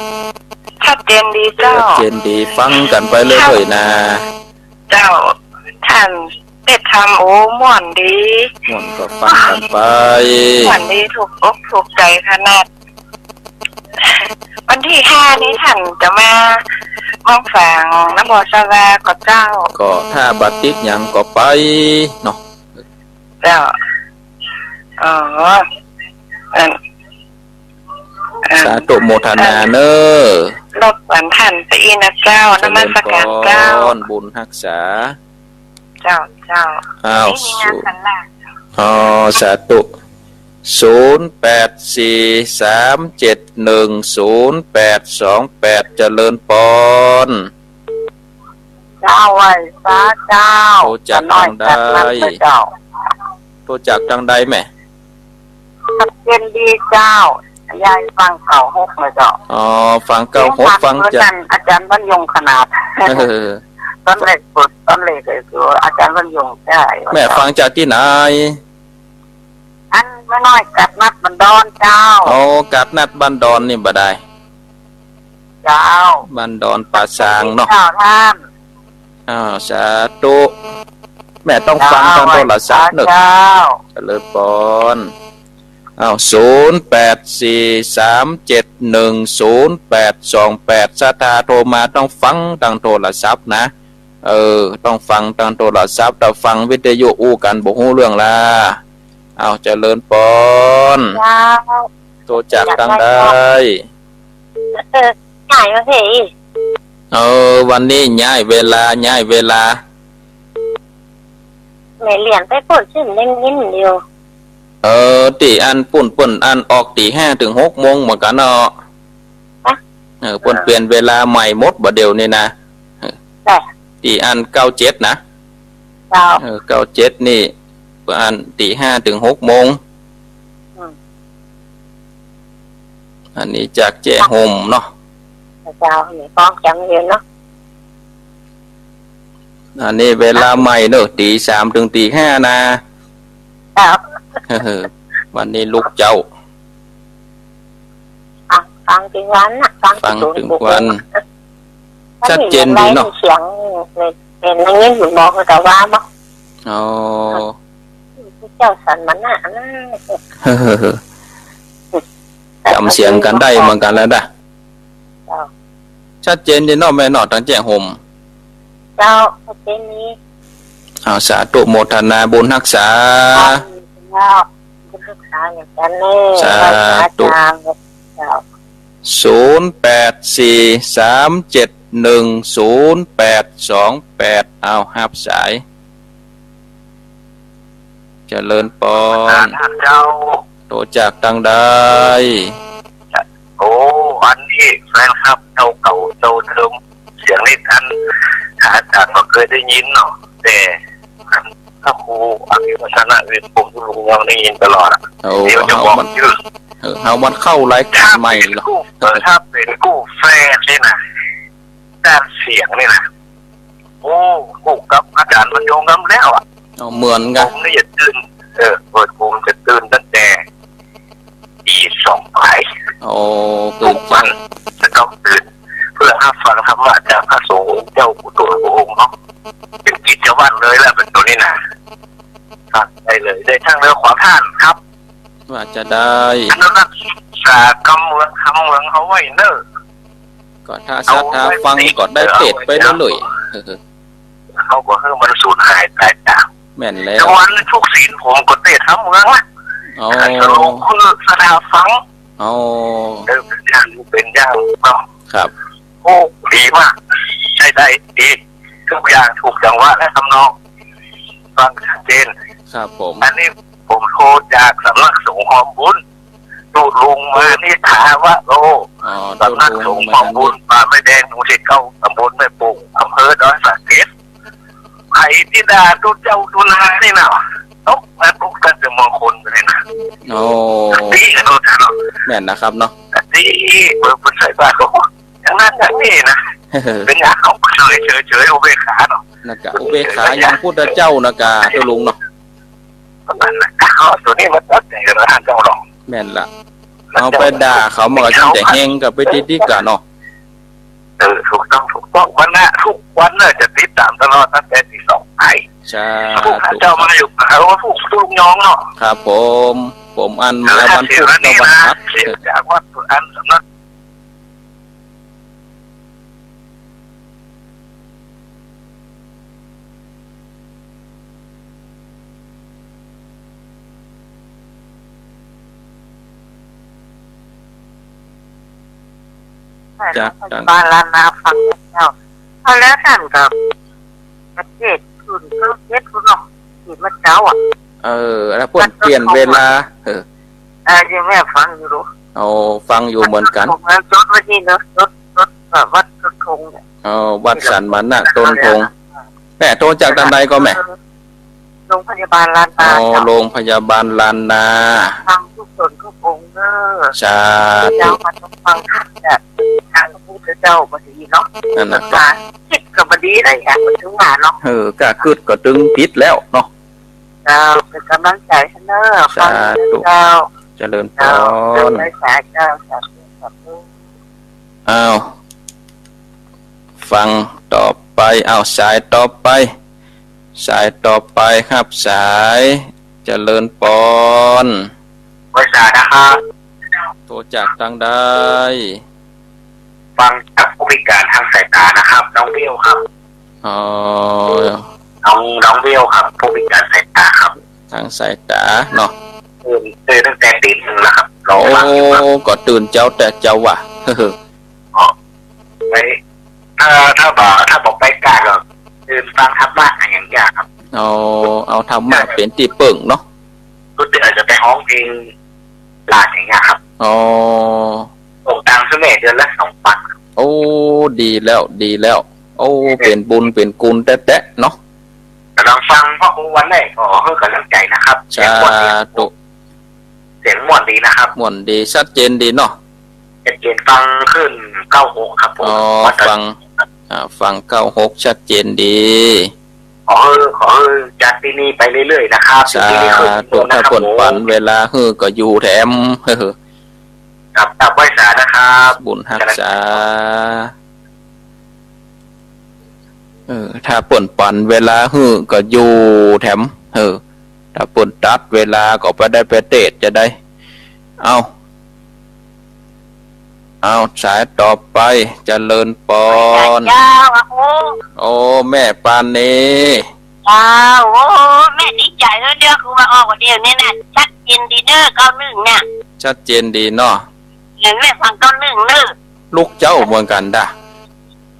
ชัดเจนดีเจ้า ชัดเจนดี ฟังกั๋นไปเรื่อยๆ นะ เจ้า ต้านเตศน์ธรรม โอ้ ม่วนดี ม่วนก็ฟังกั๋นไป ม่วนดี ถูกอกถูกใจ๋ขนาด วันตี้ห้านี้ต้านจะมาเมืองฝางนำบ่ สวา ก่อเจ้า ก็ถ้าบ่ติดหยังก็ไปเนาะ เจ้า อ๋อ เอิ่ม สาธุโมทนาเน้อ รบกวนต้านไปอี้นะเจ้า นมัสการเจ้า เจริญปอน บุญฮักษา เจ้า เจ้า อ้าว มีงานสันหลา อ๋อ สาธุ ศูนย์แปดสี่สามเจ็ดหนึ่งศูนย์แปดสองแปด เจริญปอน เจ้า ไหว้สาเจ้า โทรจากตังใด เจ้า โทรจากตังใดแม่ ชัดเจนดีเจ้า ยายฟังเก้าหกนะเจ้า อ๋อ ฟังเก้าหก ฟังจาก อาจ๋ารย์บรรยงขนาด เออ ต๋อนแรกเปิด ต๋อนแรกก็คืออาจ๋ารย์บรรยง ใจ้ แม่ฟังจากตี้ไหน อันแม่น้อยกาดนัดบ้านดอนเจ้า อ๋อ กาดนัดบ้านดอนนี่บ่ได้ เจ้า บ้านดอนป่าซางเนาะ เจ้าต้าน อ้าว สาธุ แม่ต้องฟังตางโทรศัพท์เน้อ เจ้า เจริญปอน อ้าว ศูนย์แปดสี่สามเจ็ดหนึ่งศูนย์แปดสองแปด ศรัทธาโทรมาต้องฟังตางโทรศัพท์นะ เออ ต้องฟังตางโทรศัพท์ ถ้าฟังวิทยุอู้กั๋นบ่ฮู้เรื่องละ อ้าว เจริญปอน เจ้า โทรจากตังใด เออ ย้ายมาเพ่อี้ เออ วันนี้ย้ายเวลา ย้ายเวลา แม่เลื่อนไปปู๊น ซึ่งได้ยินอยู่ เออ ตี้อันปู๊นเปิ้นอันออกตีห้าเถิงหกโมงเหมือนกั๋นเนาะ ฮะ เออ เปิ้นเปลี่ยนเวลาใหม่หมดบ่าเดี่ยวนี้นะ เออ ใจ้ ตี้อันเก้าเจ็ดนะ เจ้า เออ เก้าเจ็ดนี่ อันตีห้าเถิงหกโมง อืม อันนี้จากแจ้ห่มเนาะ เจ้า นี่ฟ้องจังเย็นเนาะ อันนี้เวลาใหม่เนาะ ตีสามเถิงตีห้านะ เจ้า วันนี้ลุกเจ๊า อ่ะ ฟังตึงวันน่ะ ฟังตึงวัน ชัดเจนดีเนาะ เสียง เห็นอย่างนี้อยู่บอกแต่ว่าบ่ อ๋อ เจ้าสันมณะนะ จ๋ำเสียงกั๋นได้เหมือนกั๋นแล้วนะ เจ้า ชัดเจนดีเนาะแม่เนาะ ตางแจ้ห่ม เจ้า ชัดเจนดี อ้าว สาธุโมทนาบุญฮักษา เจ้า บุญฮักษาเหมือนกั๋นเน้อ สาธุ เจ้า ศูนย์แปดสี่สามเจ็ดหนึ่งศูนย์แปดสองแปด อ้าว ฮับสาย เจริญปอน เจ้า โทรจากตังใด โอ้ อันนี้แฟนคลับเจ้าเก่าเจ้าเดิม เสียงนี่อัน อาจ๋ารย์ก็เกยได้ยินเนาะ แต่อันพระครูอภิวัฒนวิภพทุลุงยังได้ยินตลอดอะ โอ้ เดี๋ยวจะบอกจื้อ เออ เฮามันเข้ารายก๋านใหม่เหรอ ถ้าเป๋นกู้ เออ ถ้าเป๋นกู้แฟนนี่นะ ด้านเสียงนี่นะ โอ้ กู้กับอาจ๋ารย์บรรยงนำแล้วอะ เอาเหมือนกั๋น ผมนี่จะตื่น เออ เปิดผมจะตื่นตั้งแต่ตีสองไป โอ้ ตื่น ทุกวันจะต้องตื่น เพื่อฮับฟังธรรมะจากพระสงฆ์องค์เจ้ากู้ตั๋วกู้องค์เนาะ เป๋นกิจวัตรเลยแหละ เป๋นตั๋วนี้นะ ฟังได้เลย ได้ทั้งเรื่องขอทานครับ ว่าจะได้ อนุรักษ์ศึกษากำเมืองธร เมืองเฮาไว้เน่อ ก็ถ้าศรัทธาฟังก็ได้เตสน์ไปเรื่อยๆ เฮาบ่หื้อมันสูญหายตายจาก แม่นแล้ว แต่วันทุกศีลผมก็เตสน์ทำเมืองนะ อ๋อ สโลคือศรัทธาฟัง อ๋อ เออ เป๋นอย่าง เป๋นอย่างเนาะ ครับ โอ้ ดีมาก ใช้ได้ดี ทุกอย่างถูกจังหวะและทำนอง ฟังชัดเจน ครับผม อันนี้ผมโทรจากสำนักสงฆ์ฮอมบุญ ตุลุงมานิษฐาวโร อ๋อ สำนักสงฆ์ฮอมบุญ ป่าไม้แดง หมู่สิบเก้า ตำบลแม่โป่ง อำเภอดอยสะเก็ด ไผตี้ด่าตุ๊เจ้าตุ๊นางนี่นะ ตกนรก ท่านจะมองคนเลยนะ โอ้ ตี้กันเนาะ แม่นนะครับเนาะ ตี้ เปิด เปิดใส่บาตรก็ อย่างนั้นอย่างนี้นะ เป๋นอย่างเฮาเฉย เฉย เฉย อุเบกขาเนาะ นั่นกะ อุเบกขาอย่างพุทธเจ้านะกะ ตุลุงเนาะ นั่นแหละ เอาตั๋วนี้มาตัดใจกันนะท่านเจ้าเนาะ แม่นละ เอาไปด่าเขามันก็ยังจะแฮงกับไปติดๆ กั๋นเนาะ เออ ถูกต้อง ถูกต้อง วันนะ ทุกวันน่ะจะติดตามตลอดตั้งแต่ตีสองไป สาธุ พวกข้าเจ้ามาอยู่ เอาพวก พวกน้องเนาะ ครับผม ผมอั้น เออ มาวันพุธกับวันพฤหัส เสียงจากวัดอันสำนัก จาก โรงพยาบาลล้านนาฟังแล้ว เอาแล้วท่านก็ ประเทศศูนย์เก้าเจ็ดพุ้นเนาะ ที่เมื่อเจ๊าอะ เออ แล้วเปิ้นเปลี่ยนเวลา เออ เออ ยังแม่ฟังอยู่ลูก อ๋อ ฟังอยู่เหมือนกั๋น ผมจดไว้นี่เนาะ จด จด เอ่อ วัดต้นธงเนี่ย อ๋อ วัดสันมณะต้นธง แม่โทรจากตางใดก็แม่ โรงพยาบาลล้านนา อ๋อ เจ้า โรงพยาบาลล้านนา ฟังทุกต๋นทุกองค์เน่อ สาธุ เจ้า มาต้องฟังธรรมจากทางพระพุทธเจ้าบ่ดีเนาะ นั่นน่ะ ภาษาอังกฤษก็บ่ดีได้ อย่างมันถึงว่าเนาะ เออ กล้ากึ๊ดก็ตึงผิดแล้วเนาะ เจ้า เป๋นก๋ำลังใจ๋หื้อเน่อ สาธุ ฟังเน่อเจ้า เจริญพร เจ้า เจริญสาธุ เจ้า สาธุ สาธุ อ้าว ฟังต่อไป อ้าว สายต่อไป สายต่อไปครับ สาย เจริญพร ไหว้สานะครับ โทรจากตางใด ฟังจากผู้พิการทางสายตานะครับ น้องเบลครับ อ๋อ น้อง น้องเบลครับ ผู้พิการสายตาครับ ตางสายตาเนาะ ตื่น ตื่นตั้งแต่ตีหนึ่งแล้วครับ รอฟังอยู่ครับ โอ้ ก็ตื่นเจ๊าแต่เจ๊าว่ะ อ๋อ ไป ถ้า ถ้าบ่ ถ้าบ่ไปกาก็ตื่นฟังธรรมะอย่างเงี้ยครับ อ๋อ เอาธรรมะเป๋นตี้เปิ้งเนาะ ก็อาจจะไปฮ้องเพลง ลาดอย่างเงี้ยครับ อ๋อ ส่งตังค์หื้อแม่เดือนละสองปัน โอ้ ดีแล้ว ดีแล้ว โอ้ เป๋นบุญเป๋นกุ๋นแต๊ๆ เนาะ กำลังฟังพระครูวันแรก ขอหื้อกำลังใจ๋นะครับ สาธุ เสียงม่วนดีนะครับ ม่วนดี ชัดเจนดีเนาะ ชัดเจน ฟังคลื่นเก้าหกครับผม อ๋อ วัด ฟัง อ่า ฟังเก้าหก ชัดเจนดี ขอหื้อ ขอหื้อจัดตี้นี่ไปเรื่อยๆ นะครับ สาธุ ตี้นี่คือนะครับ ถ้าเปิ้นปั๋นเวลาหื้อก็อยู่แถม ครับ ครับ ไหว้สานะครับ บุญฮักษา เออ ถ้าเปิ้นปั๋นเวลาหื้อก็อยู่แถม เออ ถ้าเปิ้นตัดเวลาก็ไปได้ไปเตสน์จะได้ เอ้า เอาสายต่อไป เจริญพร เจ้า อะโห โอ้ แม่ปานี เจ้า โอ้ แม่ดีใจ๋เลยเนาะ คือว่าออกวันเดียวเนี่ยนะ ชัดเจนดีเน่อ เก้าหนึ่งเนี่ย ชัดเจนดีเนาะ เห็นแม่ฟังเก้าหนึ่งเน่อ ลุกเจ๊าเหมือนกั๋นดา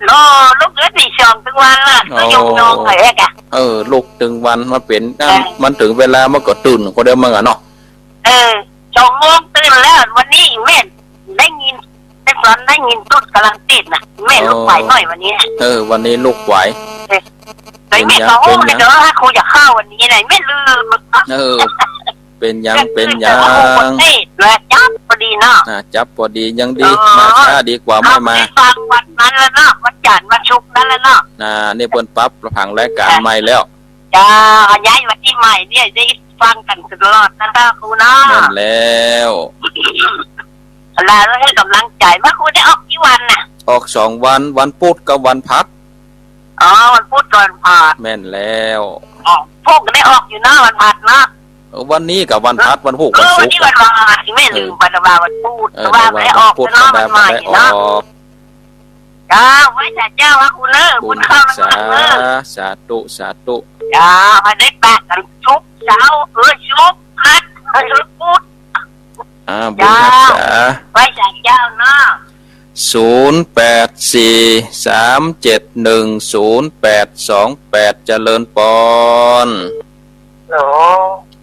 โอ้ ลุกเอิ้นตีสองตึงวันละ โอ้ ก็ยงนอนไปเอกอะ เออ ลุกตึงวันมาเป๋น อ่ะ เออ มันเถิงเวลามันก็ตื่นคนเดียวมันอะเนาะ เออ สองโมงตื่นแล้ว วันนี้แม่ได้ยิน แต่ก่อนได้ยินตุ๊ดกำลังเตสน์น่ะ แม่ลุกไหวหน่อยวันนี้น่ะ เออ วันนี้ลุกไหว เออ แต่แม่ก็ เป๋นหยัง โอ้ เป๋นหยัง เดี๋ยวถ้าครูจะเข้าวันนี้น่ะ แม่ลืม เออ เป๋นหยัง เป๋นหยัง เตสน์ว่าจับพอดีเนาะ อ่า จับพอดี ยังดี เออ มาช้าดีกว่าไม่มา เอาไปฟังวันนั้นแล้วเนาะ วันจันทร์วันศุกร์นั้นแล้วเนาะ อ่า นี่เปิ้นปรับผังรายก๋านใหม่แล้ว เจ้า ย้ายมาตี้ใหม่เนี่ย ได้ฟังกั๋นตลอดนะเจ้าครูเนาะ แม่นแล้ว แล้วหื้อกำลังใจ๋ เมื่อครูได้ออกกี่วันน่ะ ออกสองวัน วันพุธกับวันพฤหัส อ๋อ วันพุธกับวันพฤหัส แม่นแล้ว อ๋อ พวกก็ได้ออกอยู่เนาะ วันพฤหัสเนาะ วันนี้ก็วันพฤหัส วันพุธ เออ วันศุกร์ วันนี้วันพฤหัส แม่ลืม เออ วันว่าวันพุธ เออ แต่ว่า แต่ว่า บ่ได้ออก วันพุธ เนาะ ก็ได้ วันใหม่ บ่ได้ เนาะ ออก เจ้า ไหว้สาเจ้า พระคุณเอ้อ บุญ บุญเข้า ฮักษา เนาะ เออ สาธุ สาธุ เจ้า ให้ได้ปะกันศุกร์ เสาร์ เออ ศุกร์ อาทิตย์ เออ พุธ อ่า บุญฮักษา เจ้า ไหว้สาเจ้าเนาะ ศูนย์แปดสี่สามเจ็ดหนึ่งศูนย์แปดสองแปด เจริญปอน ฮัลโหล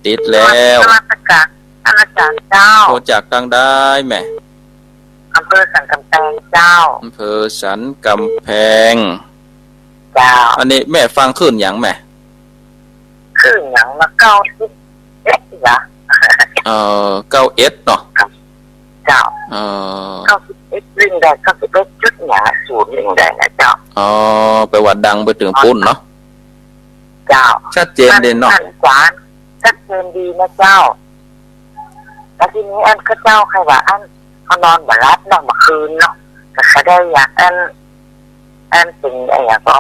ติดแล้ว นมัสการ ท่านอาจารย์เจ้า โทรจากตางใดแม่ อำเภอสันกำแพงเจ้า อำเภอสันกำแพง เจ้า อันนี้แม่ฟังคลื่นหยังแม่ คลื่นหยังนะ เก้าสิบเอ็ด เหรอ เอ่อ เก้าเอ็ด เนาะ เจ้า เอ่อ เก้าสิบเอ็ด ลิงก์ได้ เก้าสิบเอ็ดจุดหยังอะ ศูนย์ ลิงก์ได้นะเจ้า อ๋อ แปลว่าดังไปเถิงปู๊นเนาะ เจ้า ชัดเจนดีเนาะ ท่าน ท่านอาจารย์ ชัดเจนดีนะเจ้า แล้วทีนี้อันเขาเจ้าใครว่าอันเขานอนบ่หลับเนาะเมื่อคืนเนาะ ก็เขาได้อยากอัน อันเป๋นอะหยังก็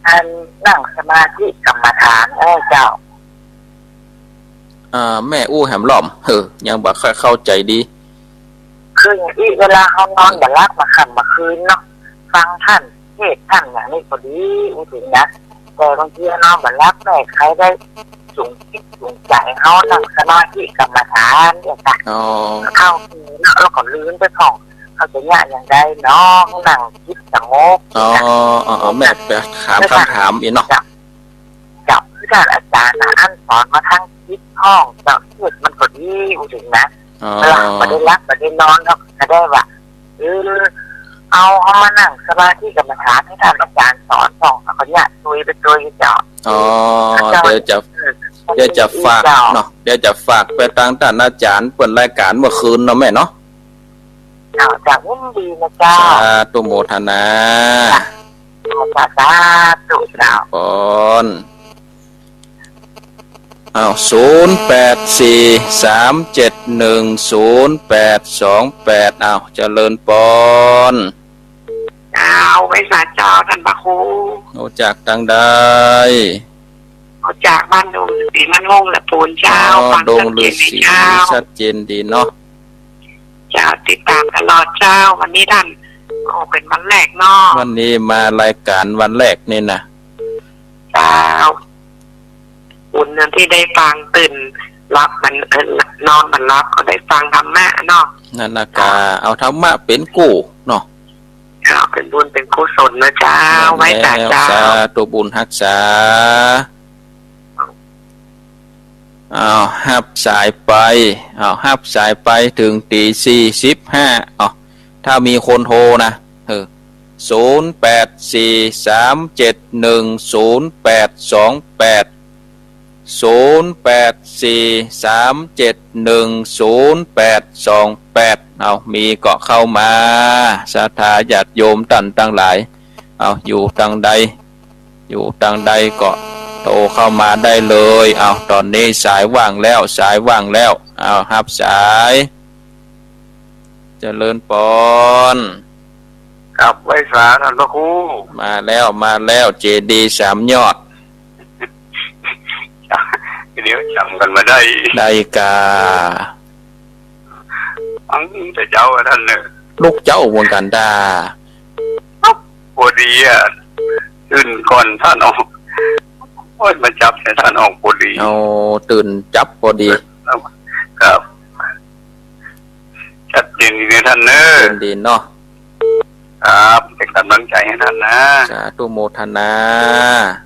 อันนั่งสมาธิกรรมฐาน เออเจ้า อ่า แม่อู้แหมรอบ เออ ยังบ่ค่อยเข้าใจ๋ดี คืออย่างอี้ เวลาเฮานอนบ่หลับเมื่อค่ำเมื่อคืนเนาะ ฟังท่านเทศน์ท่านอย่างนี้ก็ดี อู้เถิงนะ แต่บางทีนอนบ่หลับแม่ใครได้สุขจิตสุขใจ๋ เฮานั่งสมาธิกรรมฐานเนี่ยจ้ะ อ๋อ เข้าเนาะ แล้วก็ลืมไปพ่อง เขาจะเยียะอย่างใดเนาะ นั่งจิตสงบ อ๋อ อ๋อ อ๋อ แม่ไปถามกำถามอีกเนาะ เจ้า เจ้า คือท่านอาจารย์น่ะ อันสอนมาทางจิตพ่อง เจ้า เทศน์มันก็ดี อู้เถิงนะ อ๋อ เวลาบ่ได้หลับบ่ได้นอนเนาะ ก็ได้ว่า เออ เอา เอามานั่งสมาธิกรรมฐานหื้อท่านอาจารย์สอนพ่อง แล้วก็เยียะตวยไปตวยเจ้า อ๋อ เจ้า เดี๋ยวจะ เออ เดี๋ยวจะฝาก เจ้า เนาะ เดี๋ยวจะฝากไปตางต้านอาจ๋ารย์เปิ้นรายก๋านเมื่อคืนเนาะแม่เนาะ เจ้า เจ้า ยินดีนะเจ้า สาธุโมทนา สาธุ สาธุเจ้า ปอน อ้าว ศูนย์แปดสี่สามเจ็ดหนึ่งศูนย์แปดสองแปด อ้าว เจริญปอน เจ้า ไหว้สาเจ้าต้านพระครู โทรจากตางใด โทรจากบ้านดงสีมันงงละปูนเจ้า อ๋อ ฟัง ดงฤๅษี ชัดเจนดีเจ้า ชัดเจนดีเนาะ เจ้า ติดต๋ามตลอดเจ้า วันนี้ต้าน โอ้ เป๋นวันแรกเนาะ วันนี้มารายก๋านวันแรกนี่นะ เจ้า บุญนั้นตี้ได้ฟัง ตื่นหลับมัน เอ่อ นอนบ่หลับก็ได้ฟังธรรมะเนาะ นั่นนะกะ เอาธรรมะเป๋นกู้เนาะ เจ้า เป๋นบุญเป๋นกุศลนะเจ้า ไหว้สาเจ้า สาธุบุญฮักษา อ้าว ฮับสายไป อ้าว ฮับสายไปเถิงตี๋สี่สิบห้า อ้าว ถ้ามีคนโทรนะ เออ ศูนย์แปดสี่สามเจ็ดหนึ่งศูนย์แปดสองแปด ศูนย์แปดสี่สามเจ็ดหนึ่งศูนย์แปดสองแปด เอา มีก็เข้ามา ศรัทธาญาติโยมต้านตังหลาย เอา อยู่ตางใด อยู่ตางใดก็โทรเข้ามาได้เลย เอา ต๋อนนี้สายว่างแล้ว สายว่างแล้ว เอา ฮับสาย เจริญปอน ครับ ไหว้สาต้านพระครู มาแล้ว มาแล้ว เจดีย์สามยอด เดี๋ยวจ๋ำกั๋นบ่ได้ ได้ก่า ฟังแต่เจ๊าอะต้านเน่อ ลุกเจ๊าเหมือนกั๋นตา พอดีอะ ตื่นก่อนต้านออก โอ้ย มาจับแต่ต้านออกพอดี เอา ตื่นจับพอดี ครับ ชัดเจนดีนะต้านเน่อ ชัดเจนดีเนาะ ครับ เป๋นก๋ำลังใจ๋หื้อต้านนะ สาธุโมทนา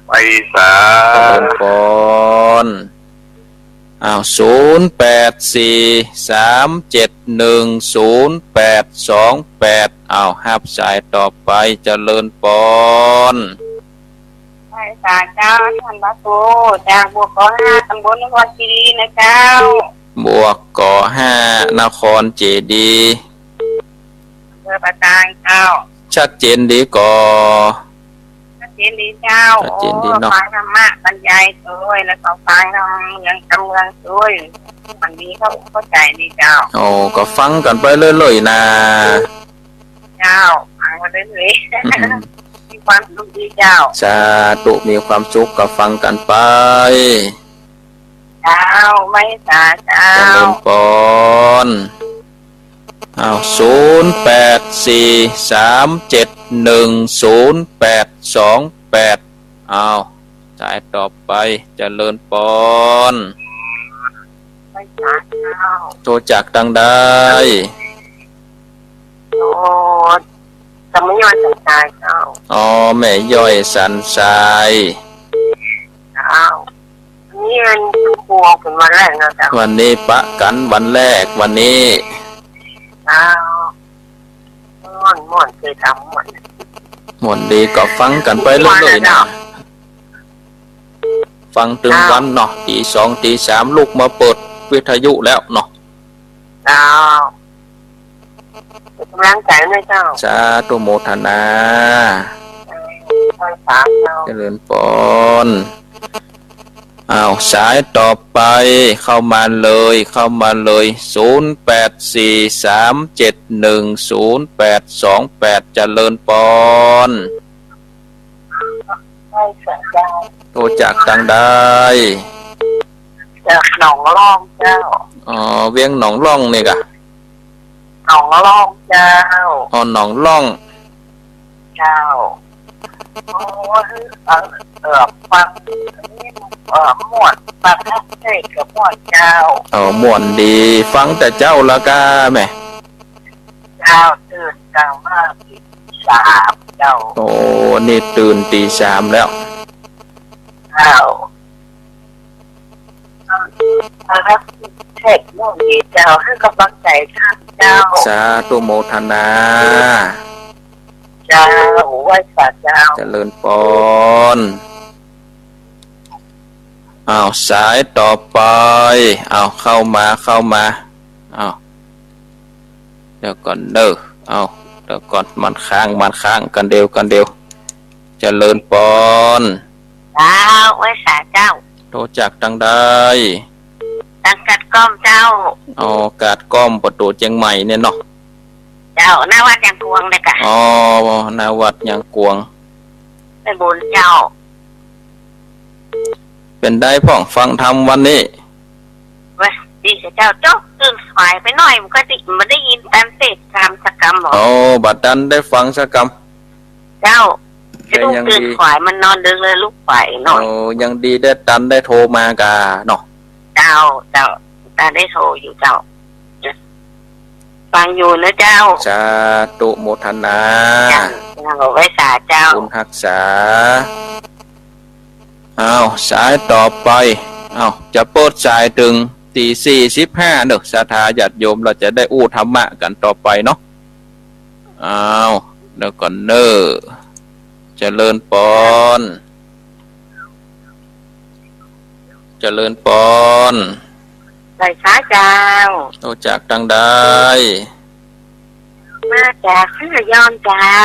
ไหว้สา เจริญปอน อ้าว ศูนย์แปดสี่สามเจ็ดหนึ่งศูนย์แปดสองแปด อ้าว ฮับสายต่อไป เจริญปอน ไหว้สาเจ้าต้านพระครู จากบวกกอห้า ตำบลนครเจดีย์นะเจ้า บวกกอห้า นครเจดีย์ อำเภอป่าตาดเจ้า ชัดเจนดีก่อ ชัดเจนดีเจ้า ชัดเจนดีเนาะ โอ้ ฟังธรรมะบรรยายตวย แล้วก็ฟังธรรมเมืองกำเมืองตวย มันดีเข้า เข้าใจ๋ดีเจ้า โอ้ ก็ฟังกั๋นไปเรื่อยๆ นะ เจ้า ฟังไปเรื่อยๆ อืม มีความสุขดีเจ้า สาธุ มีความสุขก็ฟังกั๋นไป เจ้า ไหว้สาเจ้า เจริญปอน อ้าว ศูนย์แปดสี่สามเจ็ดหนึ่งศูนย์แปดสองแปด อ้าว สายต่อไป เจริญปอน ไหว้สาเจ้า โทรจากตังใด โอ้ จากแม่ย้อยสันทรายเจ้า อ๋อ แม่ย้อยสันทราย เจ้า นี่มันครัวเป็นวันแรกนะเจ้า วันนี้ปะกั๋นวันแรก วันนี้ เจ้า ม่วน ม่วน เจอเจ้า ม่วน ม่วนดีก็ฟังกั๋นไปเรื่อยๆ นะ ม่วนนะเจ้า ฟังตึงวันเนาะ ตีสองตีสามลุกมาเปิดวิทยุแล้วเนาะ เจ้า เป็นกำลังใจ๋นะเจ้า สาธุโมทนา เจ้า เจริญปอน อ้าว สายต่อไป เข้ามาเลย เข้ามาเลย ศูนย์แปดสี่สามเจ็ดหนึ่งศูนย์แปดสองแปด เจริญปอน ไหว้สาเจ้า โทรจากตังใด จากหนองล่องเจ้า อ๋อ เวียงหนองล่องนี่กะ หนองล่องเจ้า อ๋อ หนองล่อง เจ้า โอ้ย เอ่อ เอ่อ ฟัง เอ่อ ม่วน ฟังเทศน์ก็ม่วนเจ้า อ๋อ ม่วนดี ฟังแต่เจ๊าแล้วก้าแม่ เจ้า ตื่นกลางวันตีสามเจ้า โอ้ นี่ตื่นตีสามแล้ว เจ้า เทศน์ม่วนดีเจ้า หื้อกำลังใจ๋ต้านเจ้า สาธุโมทนา เจ้า ไหว้สาเจ้า เจริญปอน อ้าว สายต่อไป อ้าว เข้ามา เข้ามา อ้าว เดี๋ยวก่อนเน่อ อ้าว เดี๋ยวก่อน มันค้าง มันค้าง กั๋นเดียว กั๋นเดียว เจริญปอน เจ้า ไหว้สาเจ้า โทรจากตังใด ตังกาดก้อมเจ้า อ๋อ กาดก้อม ปะตู๋เจียงใหม่เนี่ยเนาะ เจ้า หน้าวัดยางกวงเนี่ยกะ อ๋อ หน้าวัดยางกวง ไปบุญเจ้า เป๋นใดพ่อง ฟังธรรมวันนี้ เว้ย ดีเจ้า เจ้า ตื่นสายไปหน่อย มันก็ดิ มันได้ยินตันเทศน์ธรรมสักกำหรอ อ๋อ บ่ตันได้ฟังสักกำ เจ้า แต่ยังดี ลูกตื่นสาย มันนอนดึกเลย ลูกไปหน่อย โอ้ ยังดีได้ตันได้โทรมาก่าเนาะ เจ้า เจ้า ตันได้โทรอยู่เจ้า ฟังอยู่นะเจ้า สาธุโมทนา เจ้า เจ้า ไหว้สาเจ้า บุญฮักษา อ้าว สายต่อไป อ้าว จะเปิดสายตึงตีสี่สิบห้าเน่อ ศรัทธาญาติโยม เฮาจะได้อู้ธรรมะกั๋นต่อไปเนาะ อ้าว เดี๋ยวก่อนเน่อ เจริญปอน เจริญปอน ไหว้สาเจ้า โทรจากตังใด มาจากสันขะยอมเจ้า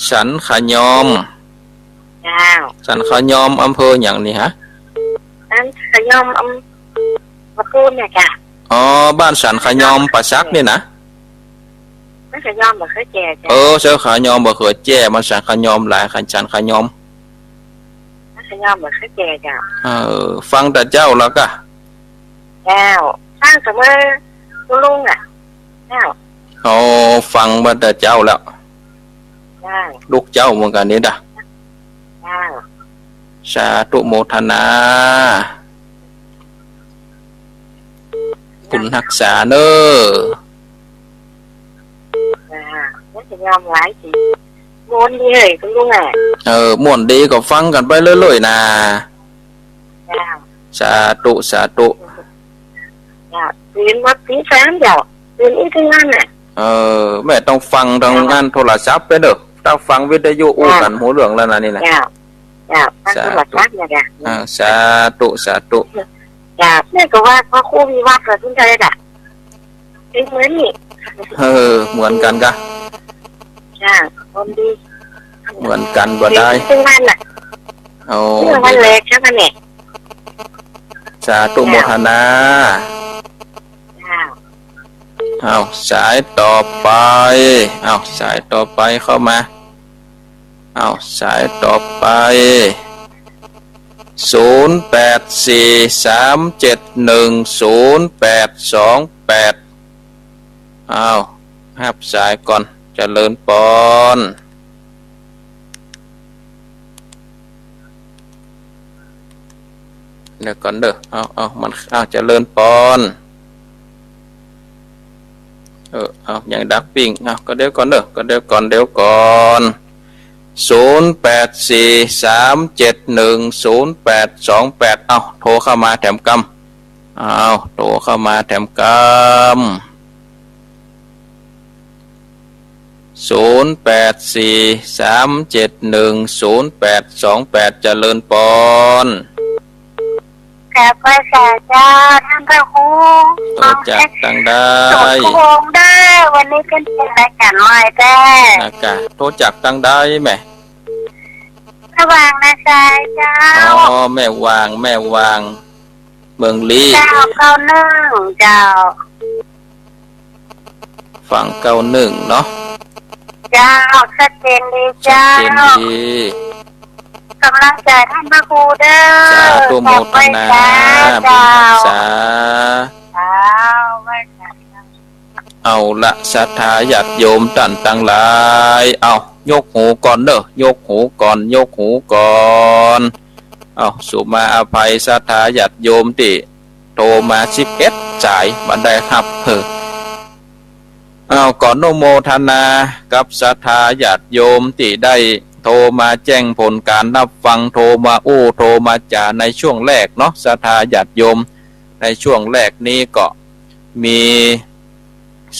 สันขะยอม เจ้า สันขะยอม อำเภอหยังนี่ฮะ สันขะยอม อำ ปะตูนเนี่ยจ้ะ อ๋อ บ้านสันขะยอมป่าสักนี่นะ สันขะยอมบ่เขือแจ้จ้ะ เออ สันขะยอมบ่เขือแจ้ มันสันขะยอมหลาย สันขะยอม สันขะยอมบ่เขือแจ้จ้ะ เออ ฟังแต่เจ๊าแล้วก้า เจ้า ฟังแต่เมื่อคุณลุงอ่ะ เจ้า อ๋อ ฟังมาแต่เจ๊าแล้ว เจ้า ลูกเจ๊าเหมือนกั๋นนี่นะ เจ้า สาธุโมทนา บุญฮักษาเน่อ เจ้า สันขะยอมหลายสิ ม่วนดีเฮ้ยคุณลุงอ่ะ เออ ม่วนดีก็ฟังกั๋นไปเรื่อยๆ นะ เจ้า สาธุ สาธุ เจ้า ตื่นมาตีสามเจ้า ตื่นอี้ตึงวันน่ะ เออ แม่ต้องฟังตาง เจ้า อันโทรศัพท์ไปเน่อ ถ้าฟังวิทยุอู้กั๋น เจ้า ฮู้เรื่องแล้วนะนี่นะ เจ้า เจ้า ฟังโทรศัพท์เนี่ยจ้ะ สาธุ อ่า สาธุ สาธุ เจ้า แม่ก็ว่าพระครูวิวัฒน์ก็สนใจ๋จ้ะ เป๋นเหมือนนี่ เออ เหมือนกั๋นก้า จ้ะ คนดี เหมือนกั๋นบ่ได้ ตึงวันน่ะ โอ้ ตึงวันแรกใจ้ไหมเนี่ย สาธุโมทนา จ้ะ อ้าว สายต่อไป อ้าว สายต่อไปเข้ามา อ้าว สายต่อไป ศูนย์แปดสี่สามเจ็ดหนึ่งศูนย์แปดสองแปด อ้าว ฮับสายก่อน เจริญปอน เดี๋ยวก่อนเด้อ เอา เอา มัน เอา เจริญปอน เออ เอา ยังดักปิ้ง เอา ก็เดี๋ยวก่อนเด้อ ก็เดี๋ยวก่อน เดี๋ยวก่อน ศูนย์แปดสี่สามเจ็ดหนึ่งศูนย์แปดสองแปด เอา โทรเข้ามาแถมกำ เอา โทรเข้ามาแถมกำ ศูนย์แปดสี่สามเจ็ดหนึ่งศูนย์แปดสองแปด เจริญปอน กราบไหว้สาเจ้าต้านพระครู โทรจากตังใด สมพงษ์เด้อ วันนี้ขึ้นเป็นรายการใหม่แต๊ นะกะ โทรจากตังใดแม่ แม่หว่างนาซายเจ้า อ๋อ แม่หว่าง แม่หว่าง เมืองลี้ เจ้า เก้าหนึ่ง เจ้า ฟังเก้าหนึ่งเนาะ เจ้า ชัดเจนดี ชัดเจนดี เจ้า ก๋ำลังใจ๋ต้านพระครูเด้อ สาธุโมทนา กราบไหว้สา บุญฮักษา เจ้า เจ้า ไหว้สา เอาละ ศรัทธาญาติโยมต้านตังหลาย เอา ยกหูก่อนเด้อ ยกหูก่อน ยกหูก่อน เอา สุมาอภัยศรัทธาญาติโยมตี้โทรมาสิบเอ็ดสาย บ่ได้ฮับ เฮ้อ เอา ขออนุโมทนากับศรัทธาญาติโยมตี้ได้โทรมาแจ้งผลก๋านฮับฟัง โทรมาอู้ โทรมาจ๋าในช่วงแรกเนาะ ศรัทธาญาติโยม ในช่วงแรกนี้ก็มี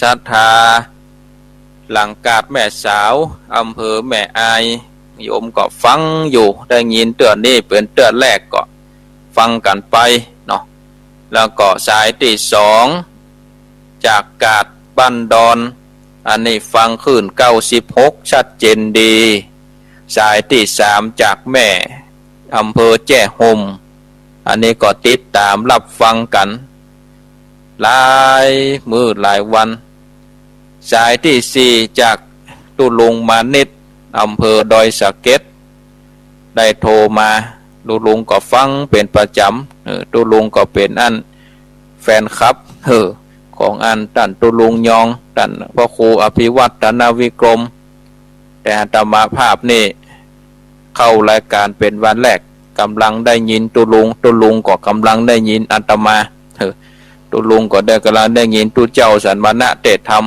ศรัทธาหลังกาดแม่สาว อำเภอแม่อาย โยมก็ฟังอยู่ ได้ยินเตื้อนี้เป๋นเตื้อแรกก็ฟังกั๋นไปเนาะ แล้วก็สายตี้สอง จากกาดบ้านดอน อันนี้ฟังคลื่นเก้าสิบหก ชัดเจนดี สายตี้สาม จากแม่ อำเภอแจ้ห่ม อันนี้ก็ติดต๋ามฮับฟังกั๋นหลายมื้อหลายวัน สายตี้สี่ จากตุ๊ลุงมานิต อำเภอดอยสะเก็ด ได้โทรมา ตุ๊ลุงก็ฟังเป๋นประจ๋ำ เออ ตุ๊ลุงก็เป๋นอันแฟนคลับ เออ ของอันต้านตุ๊ลุงยอง ต้านพระครูอภิวัฒนวิกรม แต่อาตมาภาพนี่เข้ารายก๋านเป๋นวันแรก ก๋ำลังได้ยินตุ๊ลุง ตุ๊ลุงก็ก๋ำลังได้ยินอาตมา เออ ตุ๊ลุงก็ได้ก๋ำลังได้ยินตุ๊เจ้าสันมณะเตศน์ธรรม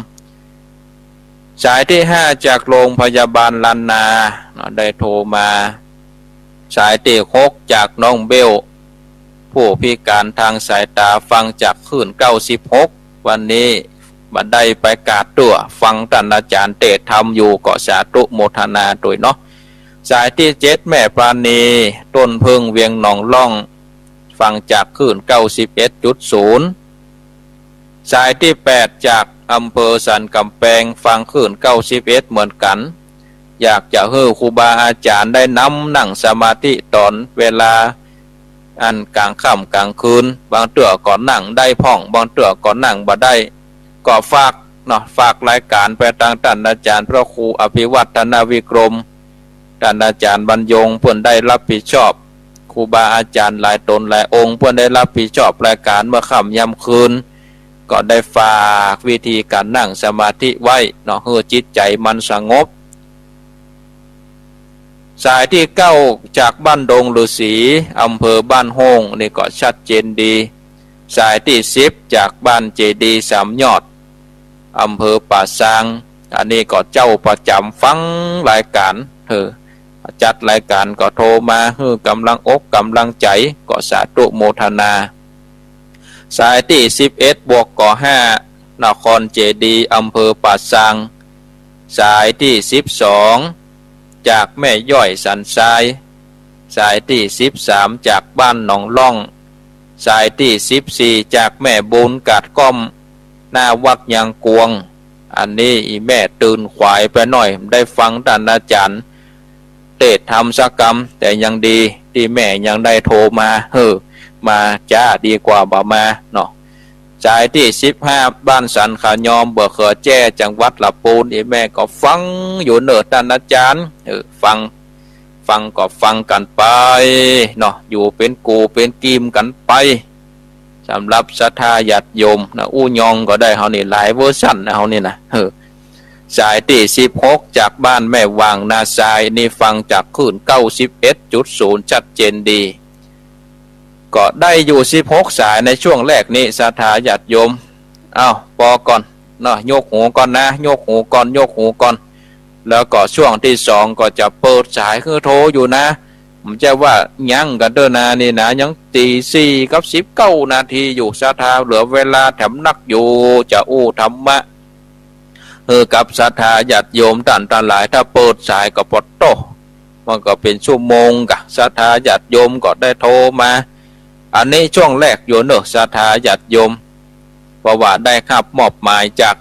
สายตี้ห้า จากโรงพยาบาลล้านนาเนาะ ได้โทรมา สายตี้หก จากน้องเบล ผู้พิก๋านตางสายต๋า ฟังจากคลื่นเก้าสิบหก วันนี้บ่ได้ไปกาดตั๋ว ฟังต้านอาจ๋ารย์เตศน์ธรรมอยู่ ก็สาธุโมทนาตวยเนาะ สายตี้เจ็ด แม่ปราณี ต้นเผิ้งเวียงหนองล่อง ฟังจากคลื่นเก้าสิบเอ็ดจุดศูนย์ สายตี้แปด จากอำเภอสันก๋ำแปง ฟังคลื่นเก้าสิบเอ็ดเหมือนกั๋น อยากจะหื้อครูบาอาจ๋ารย์ได้นำนั่งสมาธิต๋อนเวลาอันก๋างค่ำก๋างคืน บางเตื้อก็นั่งได้พ่อง บางเตื้อก็นั่งบ่ได้ ก็ฝากเนาะ ฝากรายก๋านไปตางต้านอาจ๋ารย์พระครูอภิวัฒนวิกรม ต้านอาจ๋ารย์บรรยง เปิ้นได้ฮับผิดชอบ ครูบาอาจ๋ารย์หลายต๋นหลายองค์ เปิ้นได้ฮับผิดชอบรายก๋านเมื่อค่ำยามคืน ก็ได้ฝากวิธีก๋านนั่งสมาธิไว้เนาะ หื้อจิตใจ๋มันสงบ สายตี้เก้า จากบ้านดงฤๅษี อำเภอบ้านโฮ่ง นี่ก็ชัดเจนดี สายตี้สิบ จากบ้านเจดีย์สามยอด อำเภอป่าซาง อันนี้ก็เจ้าประจ๋ำฟังรายก๋าน เออ จัดรายก๋านก็โทรมาหื้อก๋ำลังอกก๋ำลังใจ๋ ก็สาธุโมทนา สายตี้สิบเอ็ด บวกก็ห้า นครเจดีย์ อำเภอป่าซาง สายตี้สิบสอง จากแม่ย้อยสันทราย สายตี้สิบสาม จากบ้านหนองล่อง สายตี้สิบสี่ จากแม่บุญกาดก้อม หน้าวัดยางกวง อันนี้อี่แม่ตื่นขวายไปหน้อย ได้ฟังต้านอาจ๋ารย์เตศน์ธรรมสักกำ แต่ยังดีตี้แม่ยังได้โทรมา เฮ้อ มาจ๊าดีกว่าบ่มาเนาะ สายตี้สิบห้า บ้านสันขายอม เบอร์เขือแจ้ จังหวัดละปูน อี่แม่ก็ฟังอยู่เน่อต้านอาจ๋ารย์ เออ ฟัง ฟังก็ฟังกั๋นไปเนาะ อยู่เป๋นกู่เป๋นกีมกั๋นไป สำหรับศรัทธาญาติโยมนะ อู้ยองก็ได้ เฮานี่หลายเวอร์ชันนะ เฮานี่นะ เออ สายตี้สิบหกจากบ้านแม่หว่างนาทรายนี่ ฟังจากคลื่นเก้าสิบเอ็ดจุดศูนย์ชัดเจนดี ก็ได้อยู่สิบหกสายในช่วงแรกนี้ ศรัทธาญาติโยม เอ้า ปอก่อนเนาะ ยกหูก่อนนะ ยกหูก่อน ยกหูก่อน แล้วก็ช่วงตี้สองก็จะเปิดสายหื้อโทรอยู่นะ บ่ใจ้ว่ายั้งกั๋นเต๊อะนะ นี่นะ ยังตีสี่กับสิบเก้านาทีอยู่ ศรัทธาเหลือเวลาแถมนักอยู่ จะอู้ธรรมะ หื้อกับศรัทธาญาติโยมต้านตังหลาย ถ้าเปิดสายก็ปะโต้ มันก็เป๋นชั่วโมงกะ ศรัทธาญาติโยมก็ได้โทรมา อันนี้ช่วงแรกอยู่เนาะ ศรัทธาญาติโยม เพราะว่าได้ฮับมอบหมายจาก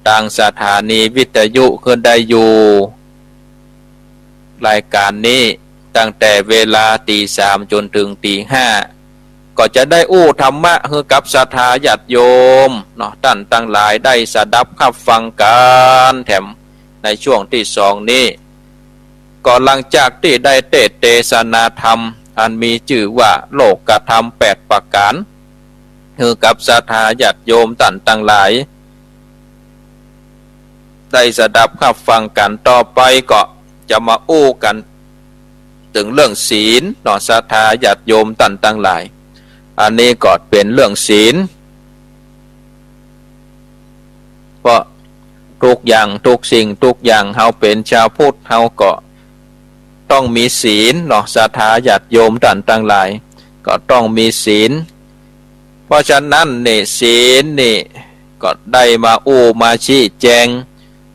ตางสถานีวิทยุ คือได้อยู่ รายก๋านนี้ตั้งแต่เวลาตีสามจ๋นเถิงตีห้า ก็จะได้อู้ธรรมะหื้อกับศรัทธาญาติโยมเนาะ ต้านตังหลายได้สดับฮับฟังกั๋นแถมในช่วงตี้สองนี้ ก็หลังจากตี้ได้เตสน์เตสนาธรรม อันมีจื้อว่าโลกธรรมแปดประก๋าน หื้อกับศรัทธาญาติโยมต้านตังหลาย ได้สดับฮับฟังกั๋น ต่อไปก็จะมาอู้กั๋นเถิงเรื่องศีลเนาะ ศรัทธาญาติโยมต้านตังหลาย อันนี้ก็เป๋นเรื่องศีล เพราะทุกอย่าง ทุกสิ่งทุกอย่าง เฮาเป๋นจาวพุทธ เฮาก็ต้องมีศีลเนาะ ศรัทธาญาติโยมต้านตังหลาย ก็ต้องมีศีล เพราะฉะนั้นนี่ ศีลนี่ก็ได้มาอู้มาชี้แจง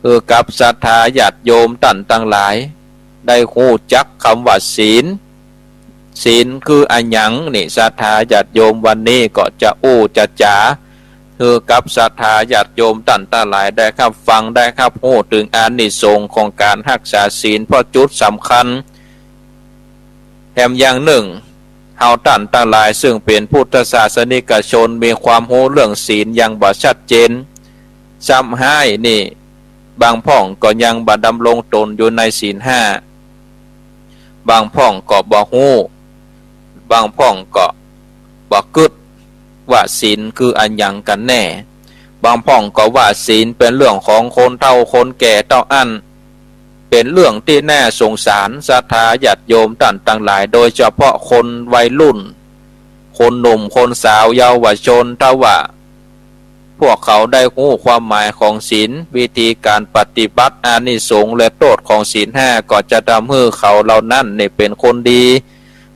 หื้อกับศรัทธาญาติโยมต้านตังหลาย ได้ฮู้จักกำว่าศีล ศีลคืออะหยังนี่ ศรัทธาญาติโยมวันนี้ก็จะอู้จะจ๋า หื้อกับศรัทธาญาติโยมต้านตังหลายได้ฮับฟัง ได้ฮับฮู้เถิงอานิสงส์ของก๋านฮักษาศีล เพราะจุดสำคัญ แถมอย่างนึ่ง เฮาต้านตังหลายซึ่งเป๋นพุทธศาสนิกชน มีความฮู้เรื่องศีลยังบ่ชัดเจน ซ้ำฮ้ายนี่ บางพ่องก็ยังบ่ดำรงตนอยู่ในศีลห้า บางพ่องก็บ่ฮู้ บางพ่องก็บ่กึ๊ดว่าศีลคืออะหยังกั๋นแน่ บางพ่องก็ว่าศีลเป๋นเรื่องของคนเฒ่าคนแก่เต้าอั้น เป๋นเรื่องตี้น่าสงสารศรัทธาญาติโยมต้านตังหลาย โดยเฉพาะคนวัยรุ่น คนหนุ่มคนสาวเยาวชน ถ้าว่าพวกเขาได้ฮู้ความหมายของศีล วิธีก๋านปฏิบัติ อานิสงส์และโต้ษของศีลห้า ก็จะทำหื้อเขาเหล่านั้นนี่เป๋นคนดี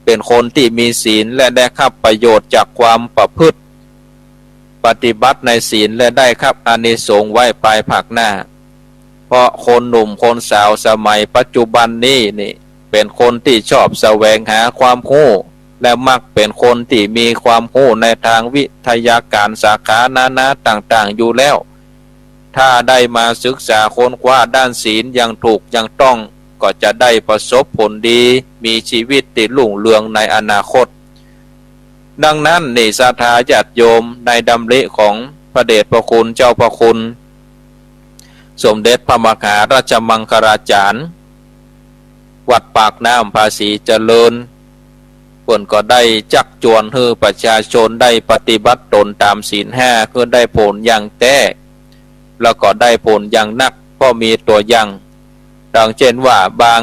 เป๋นคนตี้มีศีล และได้ฮับประโยชน์จากความประพฤติ ปฏิบัติในศีล และได้ฮับอานิสงส์ไว้ภายภาคหน้า เพราะคนหนุ่มคนสาวสมัยปัจจุบันนี้นี่ เป๋นคนตี้ชอบแสวงหาความฮู้ และมักเป๋นคนตี้มีความฮู้ในตางวิทยาก๋านสาขานานาต่างๆ อยู่แล้ว ถ้าได้มาศึกษาค้นคว้าด้านศีลอย่างถูกอย่างต้อง ก็จะได้ประสบผลดี มีชีวิตตี้รุ่งเรืองในอนาคต ดังนั้นนี่ศรัทธาญาติโยม ในดำริของพระเดชพระคุณเจ้าพระคุณ สมเด็จพระมหาราชมังคลาจารย์ วัดปากน้ำภาษีเจริญ เปิ้นก็ได้จักจวนหื้อประชาชนได้ปฏิบัติตนต๋ามศีลห้า หื้อได้ผลอย่างแต๊ แล้วก็ได้ผลอย่างนัก เพราะมีตั๋วอย่าง ดังเจ้นว่าบาง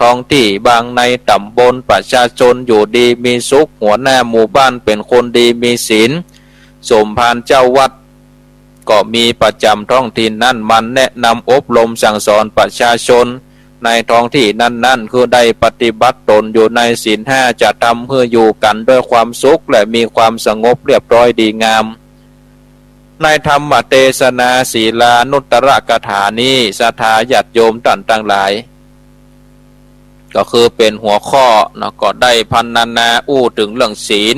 ท้องตี้ บางในต๋ำบล ประชาชนอยู่ดีมีสุข หัวหน้าหมู่บ้านเป๋นคนดีมีศีล สมภารเจ้าวัด ก็มีประจ๋ำท้องถิ่นนั้น หมั่นแนะนำอบรมสั่งสอนประชาชนในท้องตี้นั้นๆ หื้อได้ปฏิบัติตนอยู่ในศีลห้า จะทำหื้ออยู่กั๋นด้วยความสุข และมีความสงบเรียบร้อยดีงาม ในธรรมเตสนาศีลานุตตรกถานี้ ศรัทธาญาติโยมต้านตังหลาย ก็คือเป๋นหัวข้อเนาะ ก็ได้พรรณนาอู้เถิงเรื่องศีล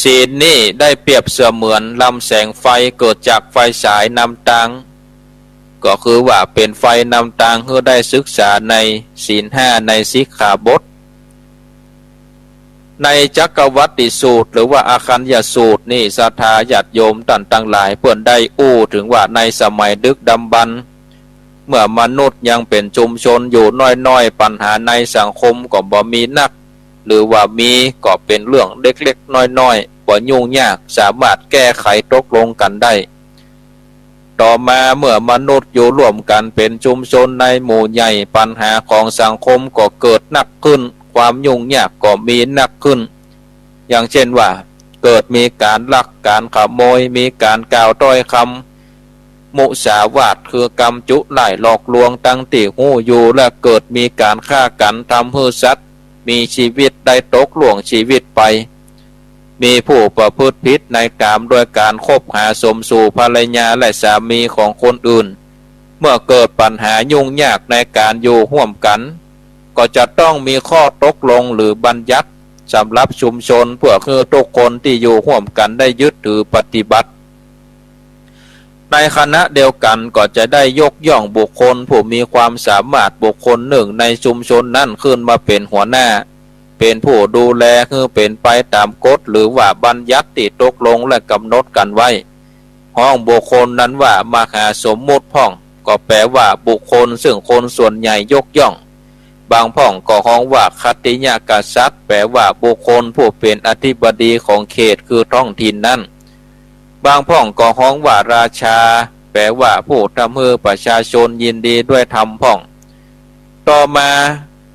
ศีลนี่ได้เปรียบเสมือนลำแสงไฟ เกิดจากไฟฉายนำตาง ก็คือว่าเป๋นไฟนำตางหื้อได้ศึกษาในศีลห้า ในสิกขาบท ในจักรวัตติสูตร หรือว่าอาคัญญสูตรนี่ ศรัทธาญาติโยมต้านตังหลาย เปิ้นได้อู้เถิงว่าในสมัยดึกดำบรรพ์ เมื่อมนุษย์ยังเป๋นชุมชนอยู่น้อยๆ ปัญหาในสังคมก็บ่มีนัก หรือว่ามีก็เป๋นเรื่องเล็กๆ น้อยๆ บ่ยุ่งยาก สามารถแก้ไขตกลงกั๋นได้ ต่อมาเมื่อมนุษย์อยู่ร่วมกั๋นเป๋นชุมชนในหมู่ใหญ่ ปัญหาของสังคมก็เกิดนักขึ้น ความยุ่งยากก็มีนักขึ้น อย่างเช่นว่า เกิดมีก๋านลัก ก๋านขโมย มีก๋านกล่าวถ้อยกำมุสาวาท คือกำจุร้ายหลอกลวงตังตี้ฮู้อยู่ และเกิดมีก๋านฆ่ากั๋น ทำหื้อสัตว์มีชีวิตได้ตกล่วงชีวิตไป มีผู้ประพฤติผิดในกามโดยก๋านคบหาสมสู่ภรรยาและสามีของคนอื่น เมื่อเกิดปัญหายุ่งยากในก๋านอยู่ฮ่วมกั๋น ก็จะต้องมีข้อตกลงหรือบัญญัติสำหรับชุมชน เพื่อหื้อทุกคนตี้อยู่ฮ่วมกั๋นได้ยึดถือปฏิบัติ ในขณะเดียวกั๋นก็จะได้ยกย่องบุคคลผู้มีความสามารถบุคคลนึ่งในชุมชนนั้นขึ้นมาเป๋นหัวหน้า เป๋นผู้ดูแลหื้อเป๋นไปต๋ามกฎหรือว่าบัญญัติตี้ตกลงและก๋ำหนดกั๋นไว้ ฮ้องบุคคลนั้นว่ามหาสมมุติพ่อง ก็แปลว่าบุคคลซึ่งคนส่วนใหญ่ยกย่อง บางพ่องก็ฮ้องว่าขัตติยกษัตริย์ แปลว่าบุคคลผู้เป๋นอธิบดีของเขตคือท้องถิ่นนั้น บางพ่องก็ฮ้องว่าราชา แปลว่าผู้ทำหื้อประชาชนยินดีด้วยธรรมพ่อง ต่อมา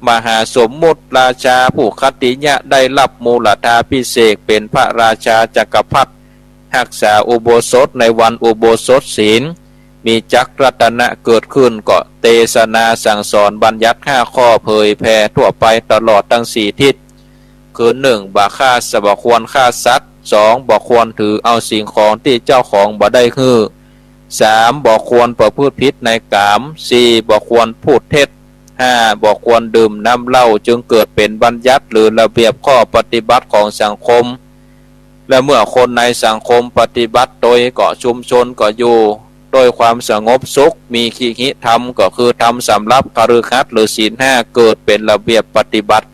มหาสมมุติราชาผู้ขัตติยะได้ฮับมูลธาภิเษกเป๋นพระราชาจักรพรรดิ ฮักษาอุโบสถในวันอุโบสถศีล มีจักรรัตนะเกิดขึ้น ก็เตสนาสั่งสอนบัญญัติห้าข้อเผยแผ่ทั่วไปตลอดตังสี่ทิศ คือ นึ่ง บ่ฆ่าสัตว์ บ่ควรฆ่าสัตว์ สอง บ่ควรถือเอาสิ่งของตี้เจ้าของบ่ได้หื้อ สาม บ่ควรประพฤติผิดในกาม สี่ บ่ควรพูดเท็จ ห้า บ่ควรดื่มน้ำเหล้า จึงเกิดเป๋นบัญญัติหรือระเบียบข้อปฏิบัติของสังคม และเมื่อคนในสังคมปฏิบัติตวยก็ชุมชนก็อยู่ด้วยความสงบสุข มีคิหิธรรม ก็คือธรรมสำหรับคฤหัสถ์หรือศีลห้า เกิดเป๋นระเบียบปฏิบัติ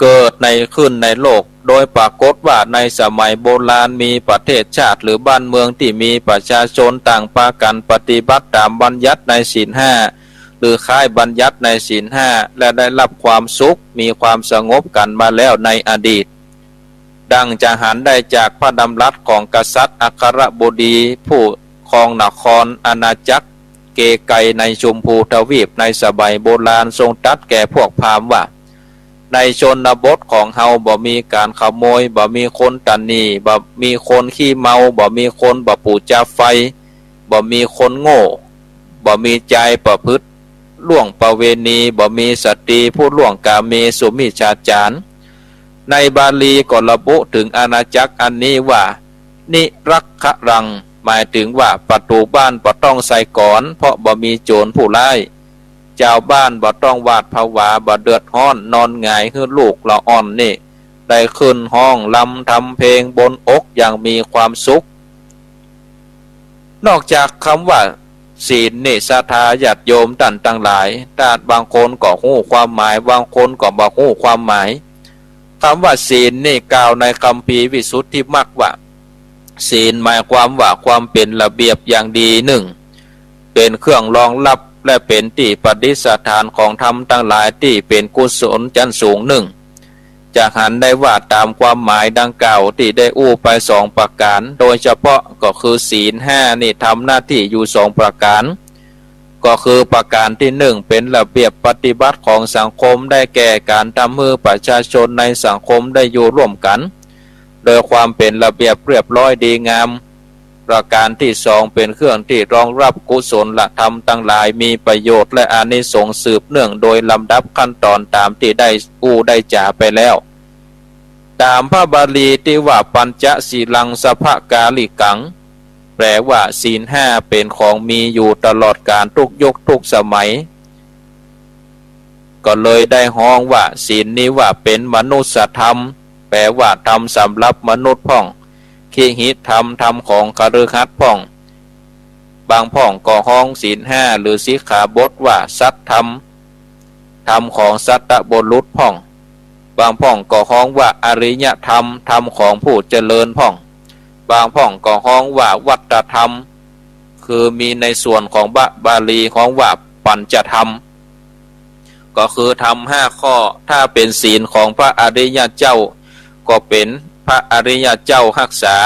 เกิดในขึ้นในโลก โดยปรากฏว่าในสมัยโบราณมีประเทศชาติหรือบ้านเมืองตี้มีประชาชนต่างปากั๋นปฏิบัติต๋ามบัญญัติในศีลห้า หรือคล้ายบัญญัติในศีลห้า และได้ฮับความสุข มีความสงบกั๋นมาแล้วในอดีต ดังจะหันได้จากพระดำรัสของกษัตริย์อัครบดีผู้ครองนครอาณาจักรเกไกในชมพูทวีปในสมัยโบราณ ทรงตรัสแก่พวกพราหมณ์ว่า ในชนบทของเฮาบ่มีก๋านขโมย บ่มีคนตะหนี่ บ่มีคนขี้เมา บ่มีคนบ่ปู๋จาไฟ บ่มีคนโง่ บ่มีจายประพฤติล่วงประเวณี บ่มีสตรีผู้ล่วงกาเมสุมิจฉาจาร ในบาลีก็ระบุเถิงอาณาจักรอันนี้ว่า นิรักขะรัง หมายเถิงว่าประตู๋บ้านบ่ต้องใส่ก๋อน เพราะบ่มีโจรผู้ร้าย จาวบ้านบ่ต้องหวาดผวา บ่เดือดฮ้อน นอนหงายหื้อลูกละอ่อนนี่ได้ขึ้นฮ้องรำทำเพลงบนอกอย่างมีความสุข นอกจากกำว่าศีลนี่ ศรัทธาญาติโยมต้านตังหลาย ต้านบางคนก็ฮู้ความหมาย บางคนก็บ่ฮู้ความหมาย กำว่าศีลนี่กล่าวในคัมภีร์วิสุทธิมรรคว่า ศีลหมายความว่าความเป๋นระเบียบอย่างดี นึ่ง เป๋นเครื่องรองฮับ และเป๋นตี้ประดิษฐานของธรรมตังหลายตี้เป๋นกุศลจั้นสูง นึ่ง จะหันได้ว่าต๋ามความหมายดังกล่าวตี้ได้อู้ไปสองประก๋าน โดยเฉพาะก็คือศีลห้านี่ทำหน้าตี้อยู่สองประก๋าน ก็คือประก๋านตี้นึ่ง เป๋นระเบียบปฏิบัติของสังคม ได้แก่ก๋านทำหื้อประชาชนในสังคมได้อยู่ร่วมกั๋นโดยความเป๋นระเบียบเรียบร้อยดีงาม ประก๋านตี้สอง เป๋นเครื่องตี้รองฮับกุศลธรรมตังหลาย มีประโยชน์และอานิสงส์สืบเนื่องโดยลำดับขั้นต๋อนต๋ามตี้ได้อู้ได้จ๋าไปแล้ว ต๋ามพระบาลีตี้ว่า ปัญจะสีลังสัพพะกาลิกัง แปลว่าศีลห้าเป๋นของมีอยู่ตลอดกาลทุกยุคทุกสมัย ก็เลยได้ฮ้องว่าศีลนี้ว่าเป๋นมนุสสธรรม แปลว่าธรรมสำหรับมนุษย์พ่อง คิหิธรรม ธรรมของคฤหัสถ์พ่อง บางพ่องก็ฮ้องศีลห้าหรือสิกขาบทว่าสัตธรรม ธรรมของสัตบุรุษพ่อง บางพ่องก็ฮ้องว่าอริยธรรม ธรรมของผู้เจริญพ่อง บางพ่องก็ฮ้องว่าวัตตธรรม คือมีในส่วนของพระบาลีฮ้องว่าปัญจธรรม ก็คือธรรมห้าข้อ ถ้าเป๋นศีลของพระอริยะเจ้า ก็เป๋นพระอริยะเจ้าฮักษา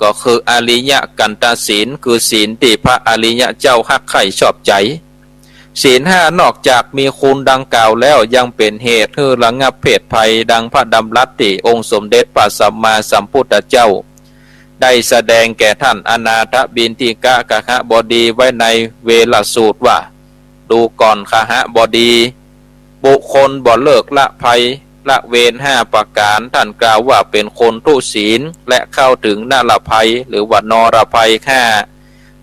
ก็คืออริยกันตศีล คือศีลตี้พระอริยะเจ้าฮักใคร่ชอบใจ๋ ศีลห้านอกจากมีคุณดังกล่าวแล้ว ยังเป๋นเหตุหื้อระงับเพศภัย ดังพระดำรัสตี้องค์สมเด็จพระสัมมาสัมพุทธเจ้า ได้แสดงแก่ท่านอนาถปิณฑิกกหบดีไว้ในเวรสูตรว่า ดูก่อนขหบดี บุคคลบ่เลิกละภัย ละเวรห้าประก๋าน ท่านกล่าวว่าเป๋นคนทุศีล และเข้าถึงนรภัย หรือว่านรภัยห้า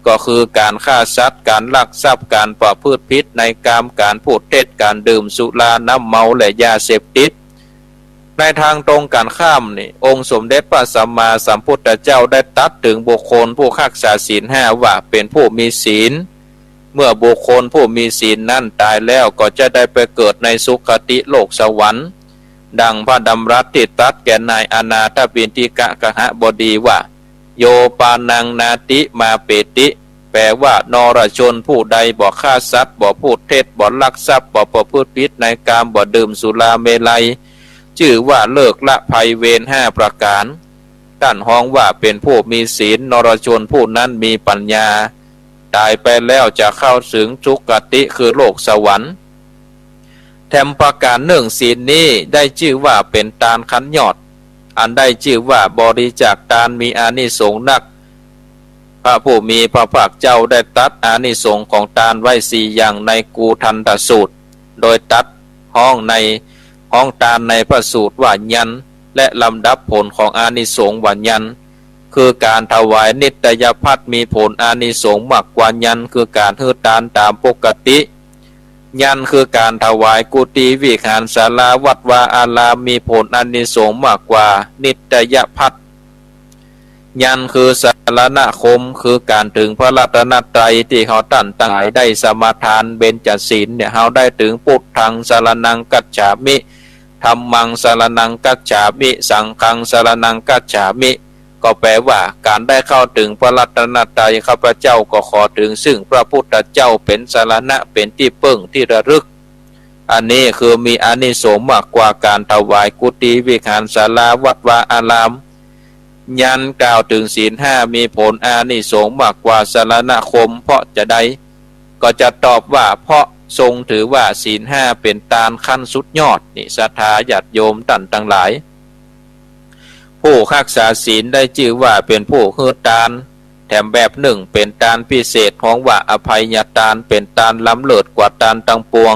ก็คือก๋านฆ่าสัตว์ ก๋านลักทรัพย์ ก๋านประพฤติผิดในกาม ก๋านพูดเท็จ ก๋านดื่มสุราน้ำเมาและยาเสพติด ในตางตรงกั๋นข้ามนี่ องค์สมเด็จพระสัมมาสัมพุทธเจ้าได้ตรัสเถิงบุคคลผู้ฮักษาศีลห้าว่าเป๋นผู้มีศีล เมื่อบุคคลผู้มีศีลนั้นต๋ายแล้วก็จะได้ไปเกิดในสุคติโลกสวรรค์ ดังพระดำรัสตี้ตรัสแก่นายอนาถปิณฑิกกหบดีว่า โยปาณังนาติมาเปติ แปลว่า นรชนผู้ใดบ่ฆ่าสัตว์ บ่พูดเท็จ บ่ลักทรัพย์ บ่ประพฤติผิดในกาม บ่ดื่มสุราเมรัย จื้อว่าเลิกละภัยเวรห้าประก๋าน ท่านฮ้องว่าเป๋นผู้มีศีล นรชนผู้นั้นมีปัญญา ต๋ายไปแล้วจะเข้าถึงสุคติคือโลกสวรรค์ แถมประก๋านนึ่ง ศีลนี้ได้จื้อว่าเป๋นตานขั้นยอด อันได้จื้อว่าบริจาคตานมีอานิสงส์นัก พระผู้มีพระภาคเจ้าได้ตรัสอานิสงส์ของตานไว้สี่อย่างในกูทันตสูตร โดยตรัสฮ้องใน ฮ้องตานในพระสูตรว่ายัน และลำดับผลของอานิสงส์ว่ายัน คือก๋านถวายนิตยภัตตร์มีผลอานิสงส์มากกว่ายัน คือก๋านหื้อตานต๋ามปกติ ยันคือก๋านถวายกุฏิวิหารศาลาวัดวาอารามมีผลอานิสงส์มากกว่านิตยภัตตร์ ยันคือสรณคม คือก๋านเถิงพระรัตนตรัย ตี้เฮาต้านตังหลายได้สมาทานเบญจศีลเนี่ย เฮาได้เถิง พุทธังสรณังคัจฉามิ ธัมมังสรณังคัจฉามิ สังฆังสรณังคัจฉามิ ก็แปลว่าก๋านได้เข้าเถิงพระรัตนตรัย ข้าพเจ้าก็ขอเถิงซึ่งพระพุทธเจ้าเป๋นสรณะ เป๋นตี้เปิ้งตี้ระลึก อันนี้คือมีอานิสงส์มากกว่าก๋านถวายกุฏิวิหารศาลาวัดวาอาราม ยันกล่าวเถิงศีลห้ามีผลอานิสงส์มากกว่าสรณคม เพราะจาใด ก็จะตอบว่าเพราะทรงถือว่าศีลห้าเป๋นตานขั้นสุดยอด นี่ศรัทธาญาติโยมต้านตังหลาย ผู้ฮักษาศีลได้จื้อว่าเป๋นผู้หื้อตาน แถมแบบนึ่งเป๋นตานพิเศษ ฮ้องว่าอภัยตาน เป๋นตานล้ำเลิศกว่าตานตังปวง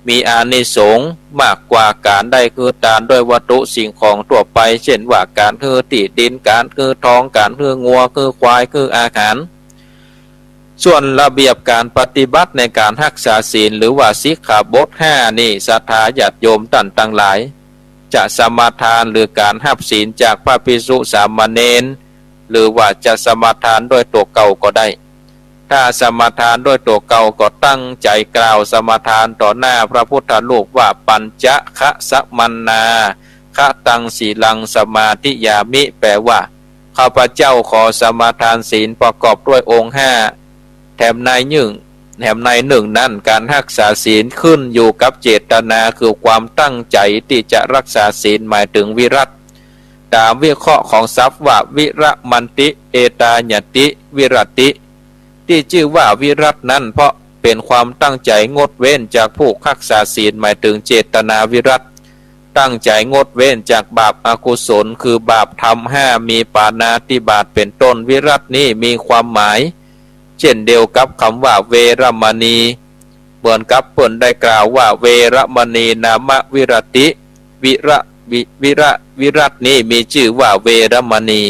มีอานิสงส์มากกว่าก๋านได้หื้อตานด้วยวัตถุสิ่งของทั่วไป เจ้นว่าก๋านหื้อตี้ดิน ก๋านหื้อทอง ก๋านหื้องัว หื้อควาย หื้ออาหาร ส่วนระเบียบก๋านปฏิบัติในก๋านฮักษาศีล หรือว่าสิกขาบทห้านี่ ศรัทธาญาติโยมต้านตังหลาย จะสมาทานหรือก๋านฮับศีลจากพระภิกษุสามเณร หรือว่าจะสมาทานด้วยตั๋วเก่าก็ได้ ถ้าสมาทานด้วยตั๋วเก่าก็ตั้งใจ๋กล่าวสมาทานต่อหน้าพระพุทธรูปว่า ปัญจขะสะมัณณา ขะตังสีลังสมาธิยามิ แปลว่า ข้าพเจ้าขอสมาทานศีลประกอบด้วยองค์ห้า แถมในนึ่ง แถมในนึ่งนั้น ก๋านฮักษาศีลขึ้นอยู่กับเจตนา คือความตั้งใจ๋ตี้จะฮักษาศีล หมายเถิงวิรัติ ต๋ามวิเคราะห์ของศัพท์ว่า วิระมันติ เอตายะติ วิรติ ตี้จื้อว่าวิรัตินั้น เพราะเป๋นความตั้งใจ๋งดเว้นจากผู้ฮักษาศีล หมายเถิงเจตนาวิรัติ ตั้งใจ๋งดเว้นจากบาปอกุศล คือบาปธรรมห้า มีปาณาติบาตเป๋นต้น วิรัตินี้มีความหมาย เจ้นเดียวกับกำว่าเวรมณี เหมือนกับเปิ้นได้กล่าวว่า เวรมณีนามวิรติ วิระ วิ วิระ วิรัตินี้มีจื้อว่าเวรมณี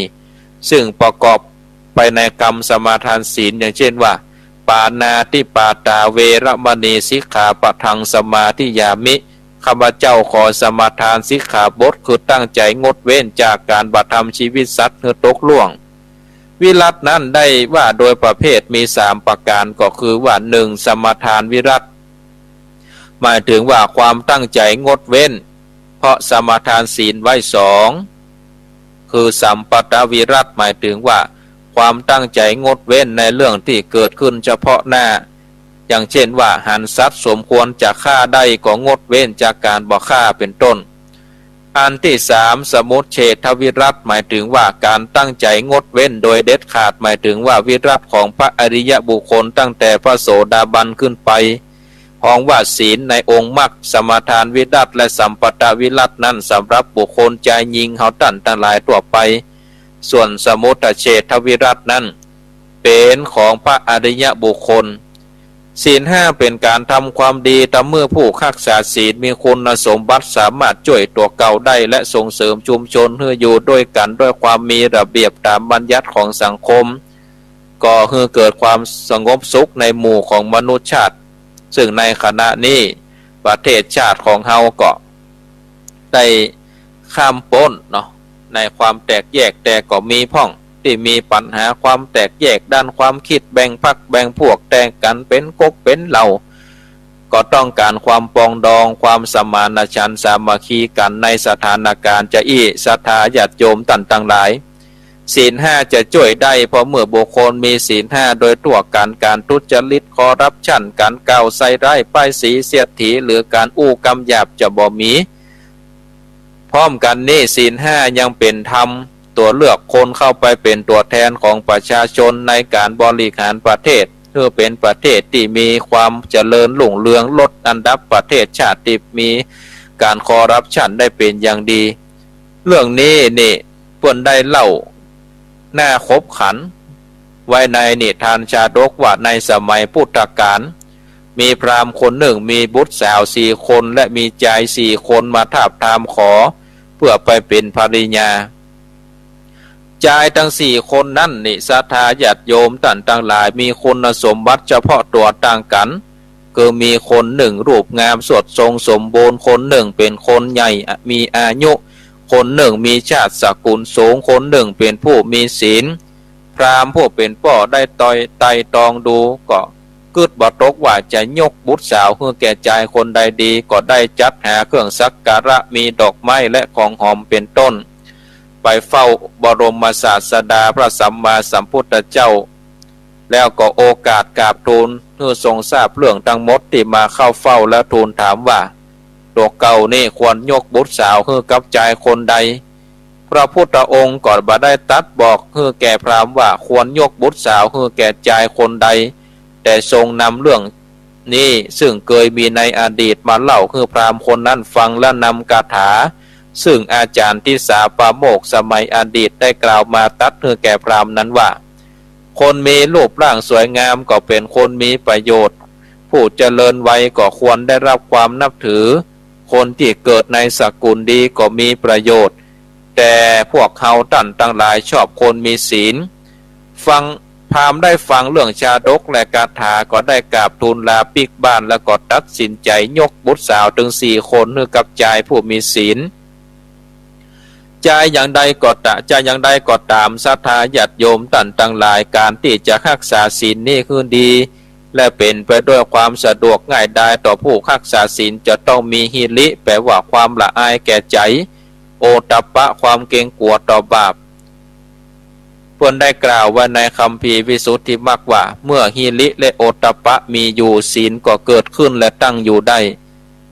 ซึ่งประกอบไปในกำสมาทานศีล อย่างเจ้นว่า ปาณาติปาตาเวรมณีสิกขาปะทังสมาธิยามิ ข้าพเจ้าขอสมาทานสิกขาบท คือตั้งใจ๋งดเว้นจากก๋านกระทำชีวิตสัตว์หื้อตกล่วง วิรัตินั้นได้ว่าโดยประเภทมีสามประก๋าน ก็คือว่า นึ่ง สมาทานวิรัติ หมายเถิงว่าความตั้งใจ๋งดเว้น เพราะสมาทานศีลไว้ สอง คือสัมปัตตวิรัติ หมายเถิงว่า ความตั้งใจ๋งดเว้นในเรื่องตี้เกิดขึ้นเฉพาะหน้า อย่างเช่นว่าหันสัตว์สมควรจะฆ่าได้ก็งดเว้นจากก๋านบ่ฆ่า เป๋นต้น อันตี้สาม สมุจเฉทวิรัต หมายเถิงว่าก๋านตั้งใจ๋งดเว้นโดยเด็ดขาด หมายเถิงว่าวิรัตของพระอริยบุคคลตั้งแต่พระโสดาบันขึ้นไป ฮ้องว่าศีลในองค์มรรค สมาทานวิรัตและสัมปัตตวิรัตนั้นสำหรับบุคคลจายญิงเฮาต้านตังหลายทั่วไป ส่วนสมุจเฉทวิรัตนั้นเป๋นของพระอริยบุคคล ศีลห้าเป๋นก๋านทำความดี ตะเมื่อผู้ฮักษาศีลมีคุณสมบัติสามารถจ้วยตั๋วเก่าได้ และส่งเสริมชุมชนหื้ออยู่ตวยกั๋นตวยความมีระเบียบต๋ามบัญญัติของสังคม ก่อหื้อเกิดความสงบสุขในหมู่ของมนุษย์ชาติ ซึ่งในขณะนี้ประเทศชาติของเฮาก็ได้ข้ามป๊นเนาะ ในความแตกแยก แต่ก็มีพ่องตี้มีปัญหาความแตกแยกด้านความกึ๊ด แบ่งพรรคแบ่งพวก แตกกั๋นเป๋นก๊กเป๋นเหล่า ก็ต้องก๋านความปรองดอง ความสมานฉันท์สามัคคีกั๋น ในสถานก๋ารณ์จะอี้ ศรัทธาญาติโยมต้านตังหลาย ศีลห้าจะจ้วยได้ เพราะเมื่อบุคคลมีศีลห้าโดยทั่วกั๋น ก๋านทุจริต คอร์รัปชัน ก๋านกล่าวใส่ร้ายป้ายสีเสียดสี หรือก๋านอู้กำหยาบจะบ่มี พร้อมกั๋นนี้ ศีลห้ายังเป๋นธรรมตั๋วเลือกคนเข้าไปเป๋นตั๋วแทนของประชาชนในก๋านบริหารประเทศ หื้อเป๋นประเทศตี้มีความเจริญรุ่งเรือง ลดอันดับประเทศชาติตี้มีก๋านคอร์รัปชันได้เป๋นอย่างดี เรื่องนี้นี่เปิ้นได้เล่าหน้าขบขันไว้ในนิทานชาดกว่า ในสมัยพุทธกาล มีพราหมณ์คนนึ่งมีบุตรสาวสี่คน และมีจายสี่คนมาทาบทามขอเปื้อไปเป๋นภริยา จายตังสี่คนนั้นนี่ ศรัทธาญาติโยมต้านตังหลาย มีคุณสมบัติเฉพาะตั๋วต่างกั๋น คือมีคนนึ่งรูปงามสวยทรงสมบูรณ์ คนนึ่งเป๋นคนใหญ่มีอายุ คนนึ่งมีชาติสกุลสูง คนนึ่งเป๋นผู้มีศีล พราหมณ์ผู้เป๋นป้อได้ไตร่ตรองดูก็กึ๊ดบ่ตกว่าจะยกบุตรสาวหื้อแก่จายคนใดดี ก็ได้จัดหาเครื่องสักการะ มีดอกไม้และของหอมเป๋นต้น ไปเฝ้าบรมศาสดาพระสัมมาสัมพุทธเจ้า แล้วก็โอกาสกราบทูลหื้อทรงทราบเรื่องตังหมดตี้มาเข้าเฝ้า แล้วทูลถามว่า ตั๋วเก่านี้ควรยกบุตรสาวหื้อกับจายคนใด พระพุทธองค์ก็บ่ได้ตรัสบอกหื้อแก่พราหมณ์ว่าควรยกบุตรสาวหื้อแก่จายคนใด แต่ทรงนำเรื่องนี้ซึ่งเกยมีในอดีตมาเล่าหื้อพราหมณ์คนนั้นฟัง และนำคาถาซึ่งอาจารย์ทิสาปาโมกข์สมัยอดีตได้กล่าวมาตรัสหื้อแก่พราหมณ์นั้นว่า คนมีรูปร่างสวยงามก็เป๋นคนมีประโยชน์ ผู้เจริญวัยก็ควรได้รับความนับถือ คนตี้เกิดในสกุลดีก็มีประโยชน์ แต่พวกเฮาต้านตังหลายชอบคนมีศีล ฟัง พราหมณ์ได้ฟังเรื่องชาดกและคาถาก็ได้กราบทูลลาปิ๊กบ้าน แล้วก็ตัดสินใจ๋ยกบุตรสาวตึงสี่คนหื้อกับจายผู้มีศีล จายอย่างใดก็ตะ จายอย่างใดก็ต๋าม ศรัทธาญาติโยมต้านตังหลาย ก๋านตี้จะฮักษาศีลนี้หื้อดี และเป๋นไปด้วยความสะดวกง่ายดายต่อผู้ฮักษาศีล จะต้องมีหิริ แปลว่าความละอายแก่ใจ๋ โอตตัปปะ ความเกรงกั๋วต่อบาป เปิ้นได้กล่าวไว้ในคัมภีร์วิสุทธิมรรคว่า เมื่อหิริและโอตตัปปะมีอยู่ ศีลก็เกิดขึ้นและตั้งอยู่ได้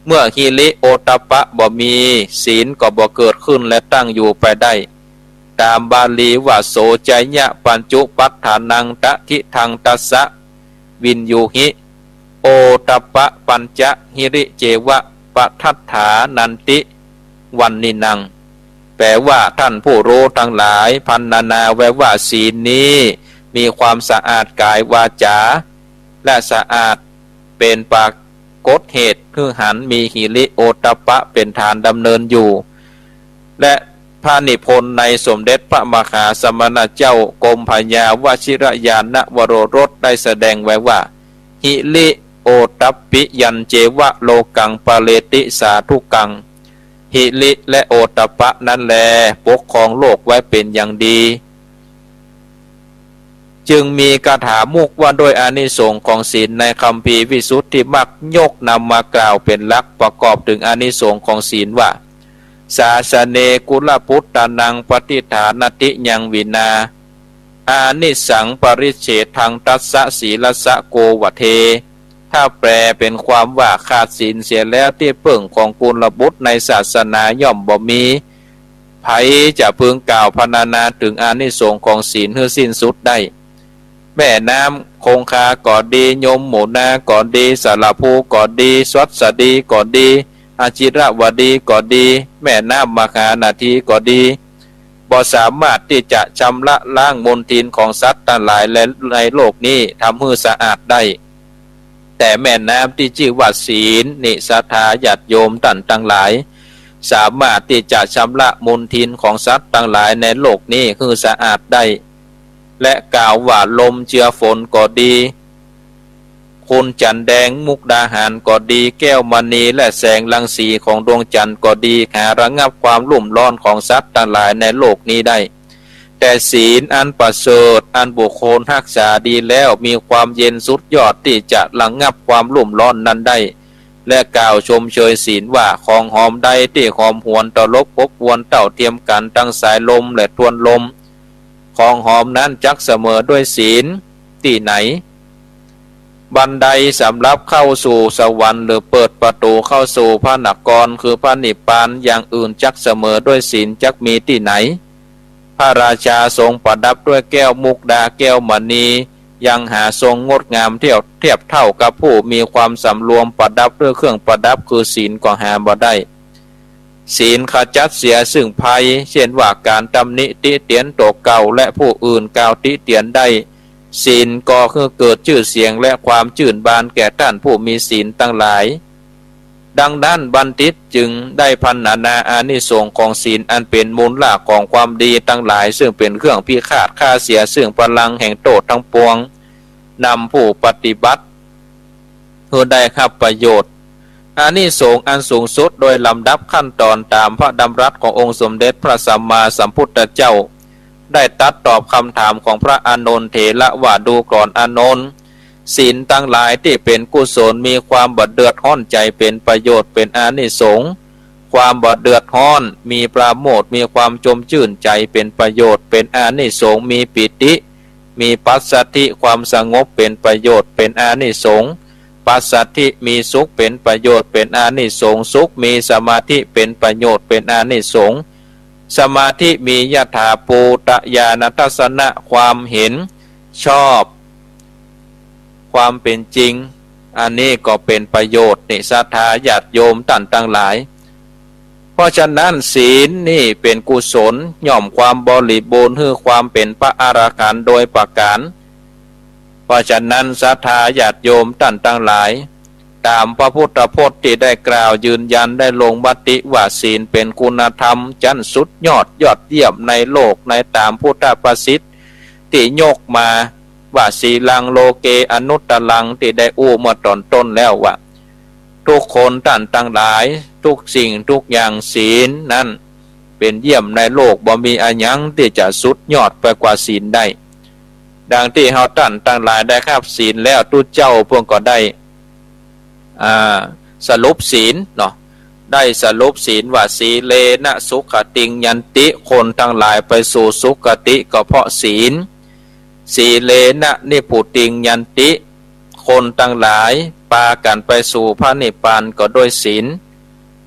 เมื่อหิริโอตตัปปะบ่มี ศีลก็บ่เกิดขึ้นและตั้งอยู่ไปได้ ต๋ามบาลีว่า โส จายะ ปัญจุปัฏฐานัง ตะทิฏฐัง ตัสสะ วินยูหิ โอตตัปปะปัญจะ หิริ เจวะ ปะทัฏฐานันติ วัณณีนัง แปลว่า ท่านผู้รู้ตังหลายพรรณนาไว้ว่า ศีลนี้มีความสะอาดก๋ายวาจ๋า และสะอาดเป๋นปรากฏเหตุหื้อหัน มีหิริโอตตัปปะเป๋นฐานดำเนินอยู่ และพระนิพนธ์ในสมเด็จพระมหาสมณเจ้าโกมพยาวชิรญาณวโรรสได้แสดงไว้ว่า หิริโอตตัปปิยัง เจวะ โลกัง ปาเลติ สาธุกัง หิริและโอตตัปปะนั้นแล ปกครองโลกไว้เป๋นอย่างดี จึงมีคาถามุขว่าด้วยอานิสงส์ของศีลในคัมภีร์วิสุทธิมรรค ยกนำมากล่าวเป๋นหลักประกอบเถิงอานิสงส์ของศีลว่า สาสะเน กุลปุตตานัง ปะทิฏฐานัตถิยัง วินา อานิสังปริจเฉทัง ตัสสะ ศีลัสสะ โกวะเท ถ้าแปลเป๋นความว่า ขาดศีลเสียแล้ว ตี้เปิ้งของกุลบุตรในศาสนาย่อมบ่มี ใผจะพึงกล่าวพรรณนาเถิงอานิสงส์ของศีลหื้อสิ้นสุดได้ แม่น้ำคงคาก็ดี ยมมุนาก็ดี สระภูก็ดี สวัสดีก็ดี อจิรวดีก็ดี แม่น้ำมหานาทีก็ดี บ่สามารถตี้จะชำระล้างมลทินของสัตว์ตังหลายในโลกนี้ทำหื้อสะอาดได้ แต่แม่น้ำตี้จื้อว่าศีลนี้ ศรัทธาญาติโยมต้านตังหลาย สามารถตี้จะชำระมลทินของสัตว์ตังหลายในโลกนี้หื้อสะอาดได้ และกล่าวว่าลมเจือฝนก็ดี คุณจันทร์แดงมุกดาหารก็ดี แก้วมณีและแสงรังสีของดวงจันทร์ก็ดี หาระงับความรุ่มร้อนของสัตว์ตังหลายในโลกนี้ได้ แต่ศีลอันประเสริฐ อันบุคคลฮักษาดีแล้ว มีความเย็นสุดยอดตี้จะระงับความรุ่มร้อนนั้นได้ และกล่าวชมเชยศีลว่า ของหอมใดตี้หอมหวนตลบอบอวลเต้าเทียมกั๋น ดังสายลมและทวนลม ของหอมนั้นจักเสมอด้วยศีลตี้ไหน บันไดสำหรับเข้าสู่สวรรค์ หรือเปิดประตู๋เข้าสู่พระนคร คือพระนิพพาน อย่างอื่นจักเสมอด้วยศีลจักมีตี้ไหน พระราชาทรงประดับด้วยแก้วมุกดาแก้วมณี ยังหาทรงงดงามเทียบ เทียบเท่ากับผู้มีความสำรวมประดับด้วยเครื่องประดับคือศีลก็หาบ่ได้ ศีลขจัดเสียซึ่งภัย เช่นว่าก๋านตำหนิติเตียนตั๋วเก่าและผู้อื่น กล่าวติเตียนได้ ศีลก่อหื้อเกิดจื้อเสียงและความจื่นบานแก่ต้านผู้มีศีลตังหลาย ดังนั้นบัณฑิตจึงได้พรรณนาอานิสงส์ของศีลอันเป๋นมูลรากของความดีตังหลาย ซึ่งเป๋นเครื่องพิฆาตฆ่าเสียซึ่งพลังแห่งโต้ษทั้งปวง นำผู้ปฏิบัติหื้อได้ฮับประโยชน์ อานิสงส์อันสูงสุดโดยลำดับขั้นตอนต๋ามพระดำรัสขององค์สมเด็จพระสัมมาสัมพุทธเจ้า ได้ตรัสตอบคำถามของพระอานนทเถระว่า ดูก่อนอานนท์ ศีลตังหลายตี้เป๋นกุศล มีความบ่เดือดฮ้อนใจ๋เป๋นประโยชน์ เป๋นอานิสงส์ ความบ่เดือดฮ้อน มีปราโมทย์ มีความจมจื่นใจ๋เป๋นประโยชน์ เป๋นอานิสงส์ มีปีติ มีปัสสัทธิ ความสงบเป๋นประโยชน์ เป๋นอานิสงส์ ปัสสัทธิ มีสุขเป๋นประโยชน์ เป๋นอานิสงส์ สุข มีสมาธิเป๋นประโยชน์ เป๋นอานิสงส์ สมาธิ มียถาภูตญาณทัสสนะ ความเห็นชอบ ความเป๋นจริง อันนี้ก็เป๋นประโยชน์นี่ ศรัทธาญาติโยมต้านตังหลาย เพราะฉะนั้นศีลนี่เป๋นกุศล ย่อมความบริบูรณ์หื้อความเป๋นพระอรหันต์โดยประก๋าน เพราะฉะนั้นศรัทธาญาติโยมต้านตังหลาย ต๋ามพระพุทธพจน์ตี้ได้กล่าวยืนยัน ได้ลงมติว่าศีลเป๋นคุณธรรมจั้นสุดยอดยอดเยี่ยมในโลก ในต๋ามพุทธภาษิตตี้ยกมาว่า สีลังโลเกอนุตตรัง ตี้ได้อู้เมื่อต๋อนต้นแล้วว่า ทุกคนต้านตังหลาย ทุกสิ่งทุกอย่าง ศีลนั้นเป๋นเยี่ยมในโลก บ่มีอะหยังตี้จะสุดยอดไปกว่าศีลได้ ดังตี้เฮาต้านตังหลายได้ฮับศีลแล้ว ตุ๊เจ้าเปิ้นก็ได้ อ่า สรุปศีลเนาะ ได้สรุปศีลว่า สีเลนะสุขติงยันติ คนตังหลายไปสู่สุคติก็เพราะศีล สีเลนะนิพพุติงยันติ คนตังหลายปากั๋นไปสู่พระนิพพานก็ด้วยศีล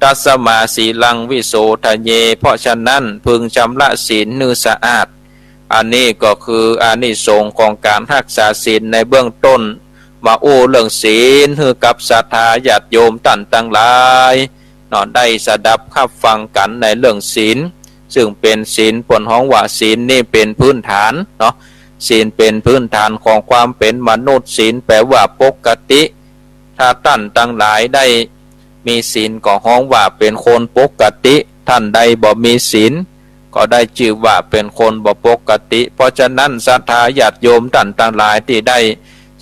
ตัสมาสีลังวิโสทะเย เพราะฉะนั้นพึงชำระศีลหื้อสะอาด อันนี้ก็คืออานิสงส์ของก๋านฮักษาศีลในเบื้องต้น มาอู้เรื่องศีลหื้อกับศรัทธาญาติโยมต้านตังหลายเนาะ ได้สดับฮับฟังกั๋นในเรื่องศีล ซึ่งเป๋นศีลเปิ้นฮ้องว่าศีลนี่เป๋นพื้นฐานเนาะ ศีลเป๋นพื้นฐานของความเป๋นมนุษย์ ศีลแปลว่าปกติ ถ้าต้านตังหลายได้มีศีลก็ฮ้องว่าเป๋นคนปกติ ต้านใดบ่มีศีลก็ได้จื้อว่าเป๋นคนบ่ปกติ เพราะฉะนั้นศรัทธาญาติโยมต้านตังหลายตี้ได้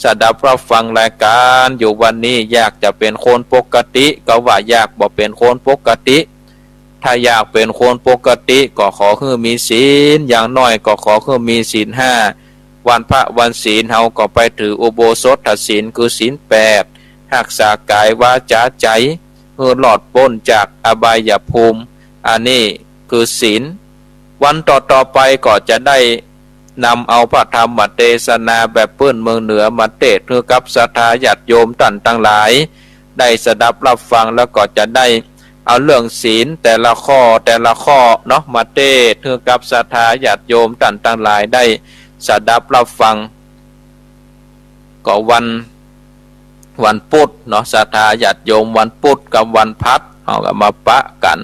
สดับฮับฟังรายก๋านอยู่วันนี้ อยากจะเป๋นคนปกติก็ว่าอยากบ่เป๋นคนปกติ ถ้าอยากเป๋นคนปกติก็ขอหื้อมีศีล อย่างน้อยก็ขอหื้อมีศีลห้า วันพระวันศีลเฮาก็ไปถืออุโบสถศีลคือศีลแปด ฮักษากายวาจาใจ๋หื้อรอดป๊นจากอบายภูมิ อันนี้คือศีล วันต่อๆ ไปก็จะได้ นำเอาพระธรรมเตสนาแบบปื้นเมืองเหนือมาเตสน์หื้อกับศรัทธาญาติโยมต้านตังหลาย ได้สดับฮับฟัง แล้วก็จะได้เอาเรื่องศีลแต่ละข้อแต่ละข้อเนาะ มาเตสน์หื้อกับศรัทธาญาติโยมต้านตังหลายได้สดับฮับฟัง ก็วัน วันพุธเนาะ ศรัทธาญาติโยมวันพุธกับวันพฤหัส เฮาก็มาปะกั๋น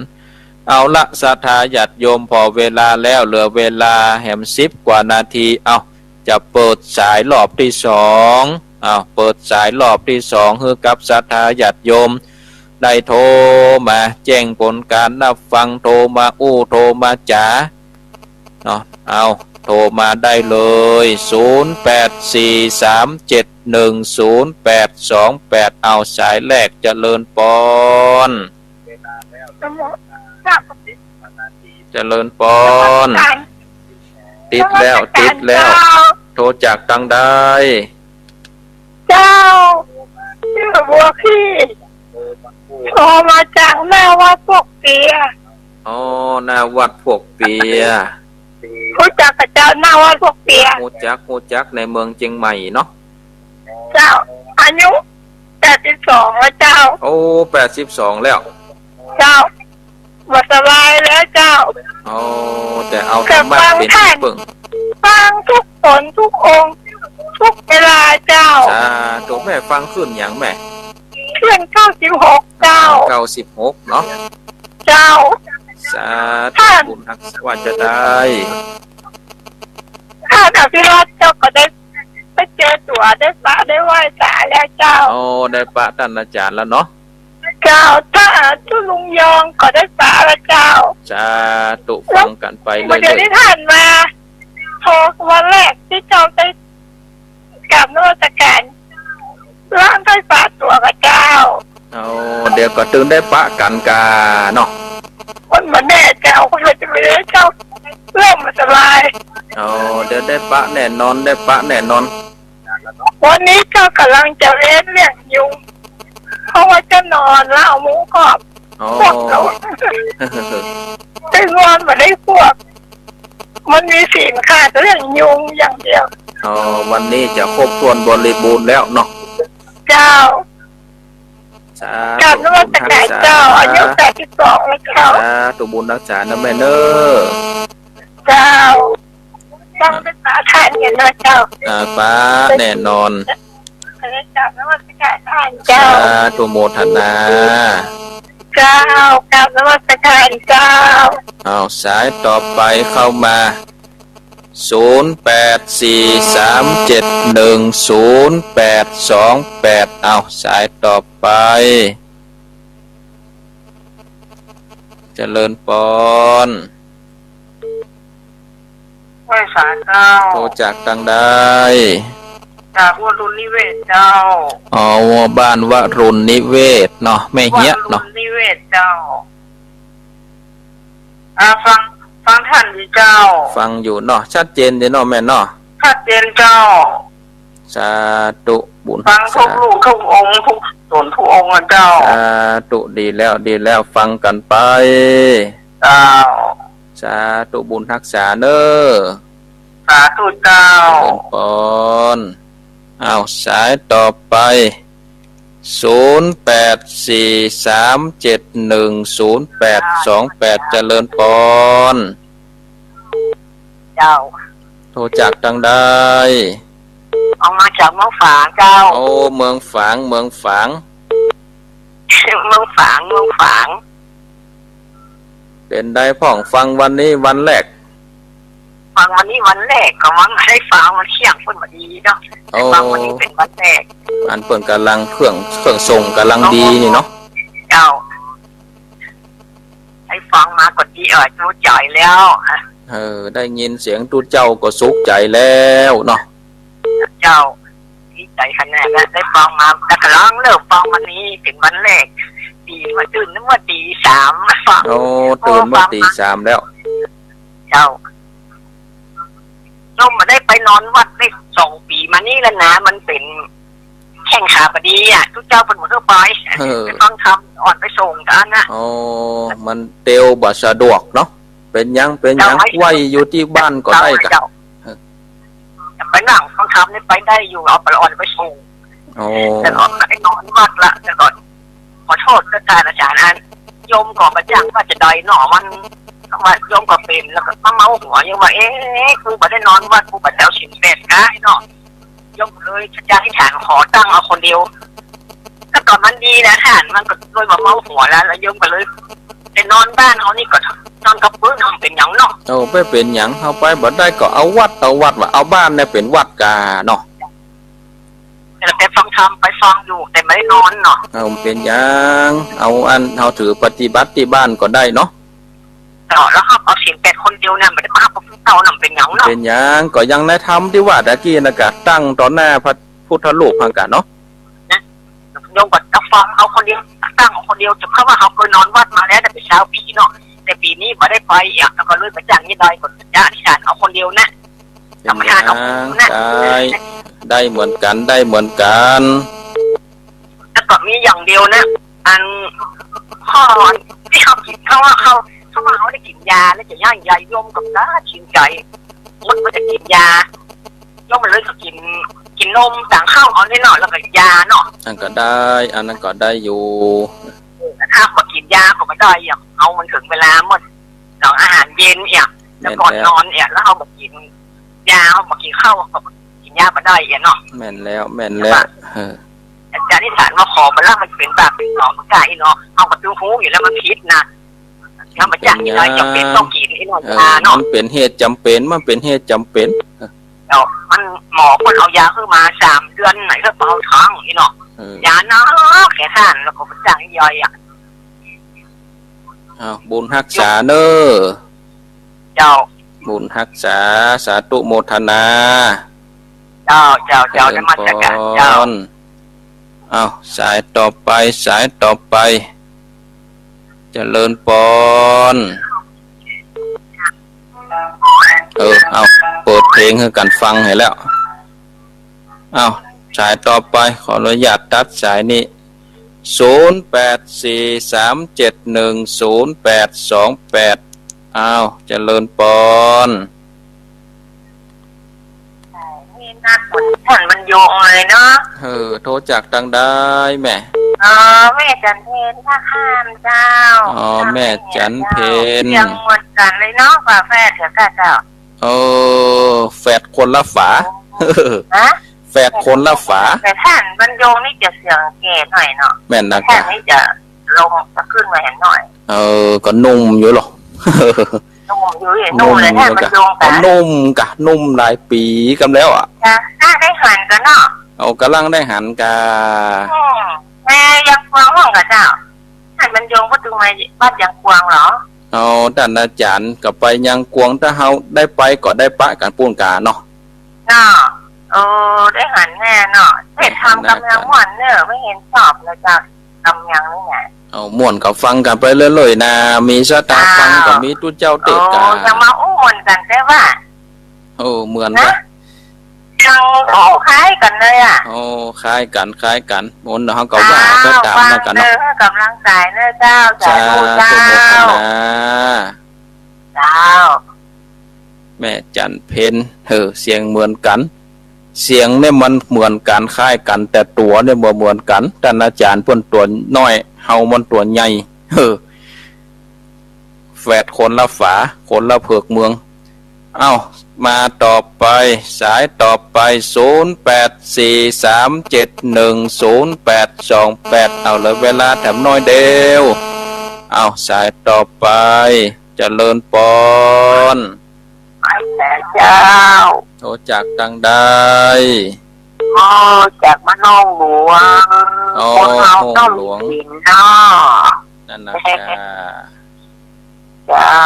เอาละ ศรัทธาญาติโยม ผ่อเวลาแล้ว เหลือเวลาแหมสิบกว่านาที เอา จะเปิดสายรอบตี้สอง เอา เปิดสายรอบตี้สอง หื้อกับศรัทธาญาติโยม ได้โทรมาแจ้งผลก๋านฮับฟัง โทรมาอู้ โทรมาจ๋า เนาะ เอา โทรมาได้เลย ศูนย์แปดสี่สามเจ็ดหนึ่งศูนย์แปดสองแปด เอา สายแรก เจริญปอน เจริญปอน ติดแล้ว ติดแล้ว โทรจากตังใด เจ้า จื้อบัวขี้ โทรมาจากหน้าวัดพวกเปีย อ๋อ หน้าวัดพวกเปีย ฮู้จักก่อเจ้า หน้าวัดพวกเปีย ฮู้จัก ฮู้จัก ในเมืองเจียงใหม่เนาะ เจ้า อายุแปดสิบสองแล้วเจ้า โอ้ แปดสิบสองแล้ว เจ้า บ่สบายแล้วเจ้า อ๋อ แต่เอาธรรมะเป๋นตี้เปิ้ง ฟังทุกหนทุกองค์ ทุกเวลาเจ้า สาธุ แม่ฟังคลื่นหยังแม่ คลื่นเก้าสิบหกเจ้า เก้าสิบหกเนาะ เจ้า สาธุ บุญฮักษาว่าจะได้ ท่านอภิรัตน์เจ้าก็ได้ไปเจอตั๋ว ได้ปะได้ไหว้สาแล้วเจ้า อ๋อ ได้ปะต้านอาจ๋ารย์แล้วเนาะ เจ้า ถ้าจุลุงยองก็ได้ปะแล้วเจ้า สาธุ ฟังกั๋นไปเรื่อยๆ เมื่อเดือนที่ผ่านมา โทรวันแรกตี้เจ้าได้กราบนมัสก๋าน ลาได้ปะตั๋วก่อเจ้า เอา เดี๋ยวก็ตึงได้ปะกั๋นก่าเนาะ คนบ่แน่เจ้า คนบ่จะมีเจ้า เริ่มบ่สบาย เอา เดี๋ยวได้ปะแน่นอน ได้ปะแน่นอน วันนี้เจ้าก่ำลังจะเว้นเรื่องยุง เพราะว่าเจ้านอนแล้วเอามุ้งครอบ อ๋อ พวกเรา ได้นอนบ่ได้พวก มันมีศีลขาดเรื่องยุงอย่างเดียว อ๋อ วันนี้จะครบถ้วนบริบูรณ์แล้วเนาะ เจ้า สาธุ กราบนมัสก๋านเจ้า บุญฮักษา อายุแปดสิบสองแล้วเจ้า สาธุ บุญฮักษานะแม่เน้อ เจ้า ต้องได้ปะทานกั๋นนะเจ้า อ่า ปะแน่นอน กราบนมัสก๋านท่านเจ้า สาธุ โมทนา เจ้า กราบนมัสก๋านเจ้า เอา สายต่อไปเข้ามา ศูนย์แปดสี่สามเจ็ดหนึ่งศูนย์แปดสองแปด เอา สายต่อไป เจริญปอน ไหว้สาเจ้า โทรจากตังใด จากวัดรุนนิเวศเจ้า อ๋อ บ้านวรุนนิเวศเนาะ แม่เฮียเนาะ วัดรุนนิเวศเจ้า อ่า ฟัง ฟังท่านอยู่เจ้า ฟังอยู่เนาะ ชัดเจนดีเนาะแม่เนาะ ชัดเจนเจ้า สาธุ บุญฮักษา ฟังทุกรูปทุกองค์ ทุกต๋นทุกองค์อะเจ้า สาธุ ดีแล้ว ดีแล้ว ฟังกั๋นไป เจ้า สาธุ บุญฮักษาเน้อ สาธุเจ้า เจริญปอน อ้าว สายต่อไป ศูนย์แปดสี่สามเจ็ดหนึ่งศูนย์แปดสองแปด เจริญปอน เจ้า โทรจากตังใด ออกมาจากเมืองฝางเจ้า โอ้ เมืองฝาง เมืองฝาง เมืองฝาง เมืองฝาง เป๋นใดพ่อง ฟังวันนี้วันแรก ฟังวันนี้วันแรก ก็ว่าได้ฟังวันเที่ยงเปิ้นพอดีเนาะ โอ้ ฟังวันนี้เป๋นวันแรก อันเปิ้นก่ำลังเครื่อง เครื่องส่งก่ำลังดีนี่เนาะ เจ้า ได้ฟังมาก็ดี เออ จุใจ๋แล้ว เออ ได้ยินเสียงตุ๊เจ้าก็สุขใจ๋แล้วเนาะ เจ้า ดีใจ๋ขนาดนั้น ได้ฟังมา แต่ก่ำลังเริ่มฟังวันนี้เป๋นวันแรก ตี มาตื่นเมื่อตีสาม ฟัง โอ้ ตื่นเมื่อตีสามแล้ว เจ้า ลมบ่ได้ไปนอนวัดได้สองปี๋มานี่แล้วนะ มันเป๋นแข้งขาบ่ดีอะ ตุ๊เจ้าเปิ้นบ่ทั่วไป เออ ไปฟังธรรม อ่อนไปส่งกั๋นนะ โอ้ มันเตียวบ่สะดวกเนาะ เป๋นหยัง เป๋นหยัง เจ้า ไหว้อยู่ตี้บ้านก็ได้ก่ะ เจ้า เออ ไปนั่งฟังธรรมนี่ไปได้อยู่ เอาปลาอ่อนไปส่ง โอ้ แล้วก็ไปนอนวัดละ แล้วก็ขอโทษท่านอาจารย์ อันโยมก็บ่จ้างว่าจะได้หนอ มัน ว่าโยมก็เป๋น แล้วก็มาเมาหัว โยมว่า เอ๊ะ กูบ่ได้นอนวัด กูบ่ได้เอาศีลแปดกาเนาะ โยมเลยจะอธิษฐานขอตั้งเอาคนเดียว แล้วก็มันดีนะท่าน มันก็เลยบ่เมาหัวแล้ว แล้วโยมก็เลยไปนอนบ้านเฮานี่ก็นอนกระปื้อ มันเป๋นหยังเนาะ โอ้ บ่เป๋นหยัง เฮาไปบ่ได้ก็เอาวัด เอาวัด ว่าเอาบ้านเนี่ยเป๋นวัดกาเนาะ แต่ไปฟังธรรม ไปฟังอยู่ แต่ไม่ได้นอนเนาะ เออ บ่เป๋นหยัง เอาอันเฮาถือปฏิบัติตี้บ้านก็ได้เนาะ เจ้า แล้วเฮาเอาศีลแปดคนเดียวเนี่ย บ่ได้มาหาพระพุทธเจ้า นั่นเป๋นหยังเนาะ เป๋นหยัง ก็ยังในธรรมตี้ว่าตะกี้นะกะ ตั้งต่อหน้าพระพุทธรูปหั้นกะเนาะ นะ โยมก็จะฟังเอาคนเดียว ตั้งเอาคนเดียว แต่เพราะว่าเฮาเคยนอนวัดมาแล้ว แต่เป๋นซาวปี๋เนาะ แต่ปี๋นี้บ่ได้ไปอ่ะ แล้วก็เลยบ่จ้างจะได้ ก็จะอธิษฐานเอาคนเดียวนะ เป๋นหยัง เอาประธานเอาคนเดียวนะ ได้ ได้เหมือนกั๋น ได้เหมือนกั๋น แล้วก็มีอย่างเดียวนะ อัน ข้อตี้เฮากิ๋น เขาว่าเขา เขาว่าเฮาได้กิ๋นยาแล้วจะย้ายยา โยมก็ตัดสินใจ๋ หมดว่าจะกิ๋นยา โยมมันเลยก็กิ๋น กิ๋นนมตางเค้าเฮานี่เนาะ แล้วก็ยาเนาะ อันนั้นก็ได้ อันนั้นก็ได้อยู่ เออ ถ้าบ่กิ๋นยาก็บ่ได้ อย่างเฮามันเถิงเวลาหมด หลังอาหารเย็นเนี่ย แล้วก่อนนอนเนี่ย แม่นแล้ว แล้วเฮาบ่กิ๋นยา เฮาบ่กิ๋นข้าว ก็กิ๋นยาบ่ได้เนี่ยเนาะ แม่นแล้ว แม่นแล้ว เออ อาจารย์อธิษฐานมาขอบ่ละ มันเป๋นบาปเป๋นหนอ มันกล้าอีเนาะ เฮาก็ต้องฮู้อยู่แล้วมันผิดนะ แล้วมันจะมีอะไรจ๋ำเป๋นต้องกิ๋นอีเนาะ เออ ยาเนาะ มันเป๋นเหตุจ๋ำเป๋น มันเป๋นเหตุจ๋ำเป๋น เดี๋ยวมันหมอเปิ้นเอายาหื้อมาสามเดือนไหนก็เบาท้องอีเนาะ เออ ยาเนาะ แค่ท่านแล้วก็มันจะย่อยอ่ะ อ้าว บุญฮักษาเน่อ เจ้า บุญฮักษา สาธุโมทนา เจ้า เจ้า เจ้า เจริญ นมัสการ เจ้า พร อ้าว สายต่อไป สายต่อไป เจริญพร เออ เอา เปิดเพลงหื้อกั๋นฟังหื้อแล้ว เอา สายต่อไป ขออนุญาตตัดสายนี้ ศูนย์แปดสี่สามเจ็ดหนึ่งศูนย์แปดสองแปด เอา เจริญพร นี่นะ ท่านบรรยงเลยเนาะ เออ โทรจากตางใดแม่ อ๋อ แม่จันเพ็ญท่าข้ามเจ้า อ๋อ แม่จันเพ็ญ เสียงเหมือนกั๋นเลยเนาะ ฝาแฝดเถอะค่ะเจ้า เออ แฝดคนละฝา ฮะ แฝดคนละฝา แต่ท่านบรรยงนี่จะเสียงแก่หน่อยเนาะ แม่นนะ ท่านนี่จะลงจะขึ้นมาแหมหน่อย เออ ก็หนุ่มอยู่หรอ หนุ่มอยู่ หนุ่มเลย หนุ่มอยู่ ท่านบรรยง ก็ กะ หนุ่มกะ หนุ่มหลายปี๋กั๋นแล้วอ่ะ จ้ะ ถ้าได้หันกั๋นเนาะ เอา ก่ำลังได้หันกา อืม แม่ยังกวางห้องกะเจ้า ท่านบรรยงก็ตึงมาบ้านยังกวางเหรอ เอา ต้านอาจ๋ารย์ก็ไปยังกวาง ถ้าเฮาได้ไปก็ได้ปะกั๋นปู๊นกาเนาะ เนาะ โอ้ ได้หันแน่เนาะ เทศน์ธรรมก่ำลังม่วนเน่อ บ่หันสอบเลยเจ้า ก่ำลังนี่ไง เอา ม่วนก็ฟังกั๋นไปเรื่อยๆ นะ มีศรัทธาฟังก็มีตุ๊เจ้าเตะกา โอ้ ยังมาอู้ม่วนกั๋นได้ว่า โอ้ เหมือนกั๋น ฮะ ยัง โอ้ คล้ายกั๋นเลยอะ โอ้ คล้ายกั๋น คล้ายกั๋น ม่วนเฮาก็ว่าไปต๋ามนั้นกั๋นเนาะ อ้าว ฟังเน่อ ก่ำลังใจ๋เน่อเจ้า สาธุ สาธุ โมทนา เจ้า แม่จันเพ็ญ เออ เสียงเหมือนกั๋น เสียงเนี่ยมันเหมือนกั๋น คล้ายกั๋น แต่ตั๋วเนี่ยบ่เหมือนกั๋น ต้านอาจ๋ารย์เปิ้นตั๋วน้อย เฮามันตั๋วใหญ่ เออ แฝดคนละฝา คนละเผือกเมือง เอ้า มาต่อไป สายต่อไป ศูนย์แปดสี่สามเจ็ดหนึ่งศูนย์แปดสองแปด เอา เหลือเวลาแถมน้อยเดียว เอ้า สายต่อไป เจริญพร ไปแสนเจ้า โทรจากตางใด อ๋อ จากบ้านโน่งหลวง อ๋อ คนเฮาต้องมีศีลเนาะ นั่นนะจ้า เจ้า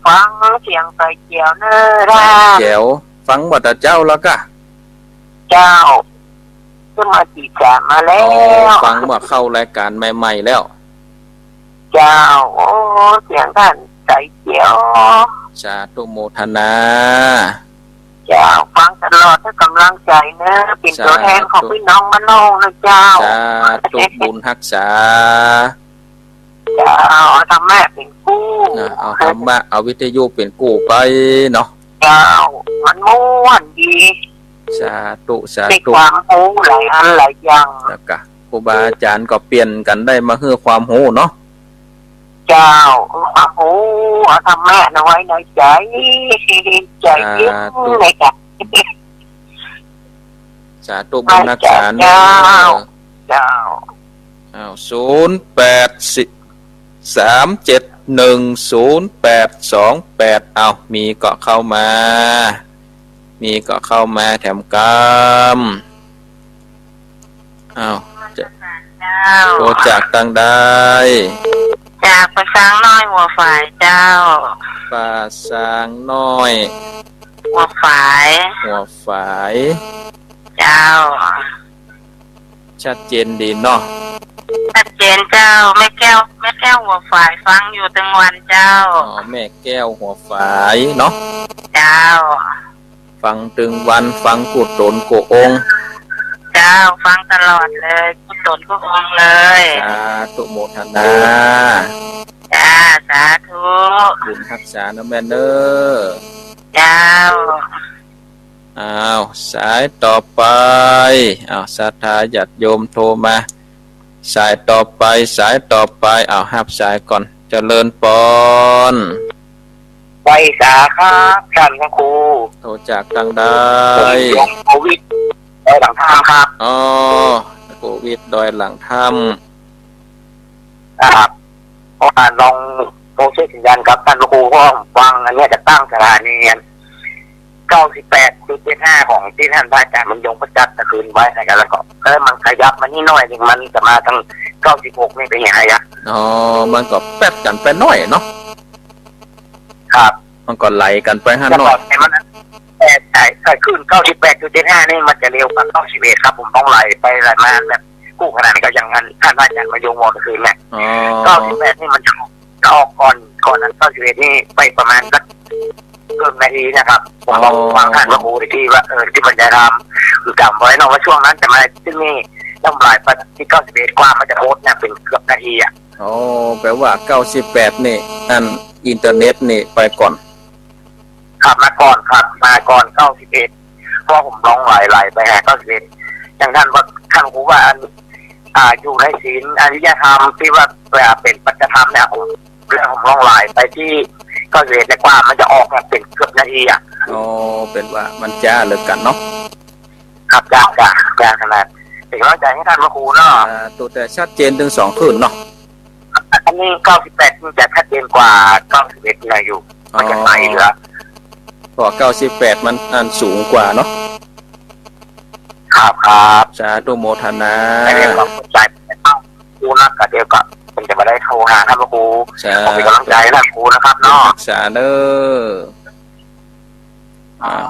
ฟังเสียงใสแจ๋วเน่อ ใสแจ๋ว ฟังบ่าแต่เจ๊าแล้วกะ เจ้า ขึ้นมาจีบจ๋ามาแล้ว อ๋อ ฟังว่าเข้ารายการใหม่ๆ แล้ว เจ้า โอ้ เสียงต้านใสแจ๋ว สาธุโมทนา เจ้า ฟังตลอด หื้อก่ำลังใจ๋เน่อ เป๋นตั๋วแทนของปี้น้องบ้านโน่งนะเจ้า สาธุ บุญฮักษา เจ้า เอาธรรมะเป๋นกู้ นะ เอาธรรมะ เอาวิทยุเป๋นกู้ไปเนาะ เจ้า มันม่วนดี สาธุ สาธุ ได้ความฮู้หลายอันหลายอย่าง เจ้าก่ะ ครูบาอาจ๋ารย์ก็เปลี่ยนกั๋นได้มาหื้อความฮู้เนาะ เจ้า ความฮู้ เอาธรรมะน่ะไว้ในใจ๋ ใจ๋เย็น สาธุ เลยจ้ะ สาธุบุญฮักษาเน้อ เจ้า เจ้า อ้าว ศูนย์แปด สามเจ็ดหนึ่งศูนย์แปดสองแปด อ้าว มีก็เข้ามา มีก็เข้ามาแถมกำ อ้าว จะ เจ้า โทรจากตังใด จากป่าซางน้อยหัวฝายเจ้า ป่าซางน้อย หัวฝาย หัวฝาย เจ้า ชัดเจนดีเนาะ ชัดเจนเจ้า แม่แก้ว แม่แก้วหัวฝายฟังอยู่ตึงวันเจ้า อ๋อ แม่แก้วหัวฝายเนาะ เจ้า ฟังตึงวัน ฟังกู้ต๋นกู้องค์ เจ้า ฟังตลอดเลย กู้ต๋นกู้องค์เลย สาธุโมทนา จ้า สาธุ บุญฮักษาเน้อแม่เน้อ เจ้า อ้าว สายต่อไป อ้าว ศรัทธาญาติโยมโทรมา สายต่อไป สายต่อไป อ้าว ฮับสายก่อน เจริญปอน ไหว้สาครับ ต้านพระครู โทรจากตังใด ผมยง โควิด ดอยหลังถ้ำครับ อ๋อ โควิด ดอยหลังถ้ำ ครับ เพราะว่าลองโทรเช็คสัญญาณกับต้านพระครู เพราะว่าฟังอันเนี้ยจากตั้งสถานี เก้าสิบแปดจุดเจ็ดห้า ของตี้ต้านพระอาจ๋ารย์บุญยงประจักษ์ตะคืนไว้นะครับ แล้วก็ เออ มันขยับมานี่หน้อยนึ่ง มันจะมาตัง เก้าสิบหก นี่เป๋นไงอะ อ๋อ มันก็แป๊ดกั๋นไปหน้อยเนาะ ครับ มันก็ไหลกั๋นไปหั้นหน้อย แต่ก่อนเนี่ยมัน แต่ แต่ แต่คลื่น เก้าสิบแปดจุดเจ็ดห้า นี่มันจะเร็วกว่า เก้าสิบเอ็ด ครับ ผมต้องไหลไปไหลมาแบบกู้ขนาดนี้ก็ยังอัน ต้านพระอาจ๋ารย์บุญยงบอกตะคืนเนี่ย อ๋อ เก้าสิบแปด นี่มันจะออก จะออกก่อน ก่อนนั้น เก้าสิบเอ็ด นี่ไปประมาณสัก เกือบนาทีนะครับ ผมลอง อ๋อ ฟังต้านพระครูตี้ว่า เออ ตี้บรรยายธรรม คือจ๋ำไว้เนาะว่าช่วงนั้นจะมาตี้นี่ น้ำลายไปตี้ เก้าสิบเอ็ด กว่ามันจะโพสต์เนี่ยเป๋นเกือบนาทีอะ อ๋อ แปลว่า เก้าสิบแปด นี่ อันอินเทอร์เน็ตนี่ไปก่อน ครับ มาก่อนครับ มาก่อน เก้าสิบเอ็ด เพราะผมลองไหลๆ ไปหา เก้าสิบเอ็ด อย่างต้านว่า ต้านครูว่าอัน อ่า อยู่ในศีลอริยธรรมตี้ว่า เอ่อ เป๋นปัจจธรรมเนี่ย ผม แล้วผมลองไหลไปตี้ เก้าสิบเอ็ด เนี่ย กว่ามันจะออกเนี่ยเป๋นเกือบนาทีอะ อ๋อ เป๋นว่ามันจ๊าเหลือกั๋นเนาะ ครับ จ๊า จ๊า จ๊าขนาด เป๋นกำลังใจ๋หื้อต้านพระครูเนาะ อ่า ตั๋วแต่ชัดเจนตึงสองคลื่นเนาะ อันนี้ เก้าสิบแปด มันจะชัดเจนกว่า เก้าสิบเอ็ด หน่อยอยู่ มันจะใสเหลือ อ๋อ เพราะ เก้าสิบแปด มันอันสูงกว่าเนาะ ครับ ครับ สาธุโมทนา แต่เดี๋ยวก็ใจ๋ ครูนะ ก็เดี๋ยวก็ผมจะมาได้โทรหาต้านพระครู สาธุ ขอเป๋นกำลังใจ๋ต้านครูนะครับเนาะ รักษาเน้อ อ้าว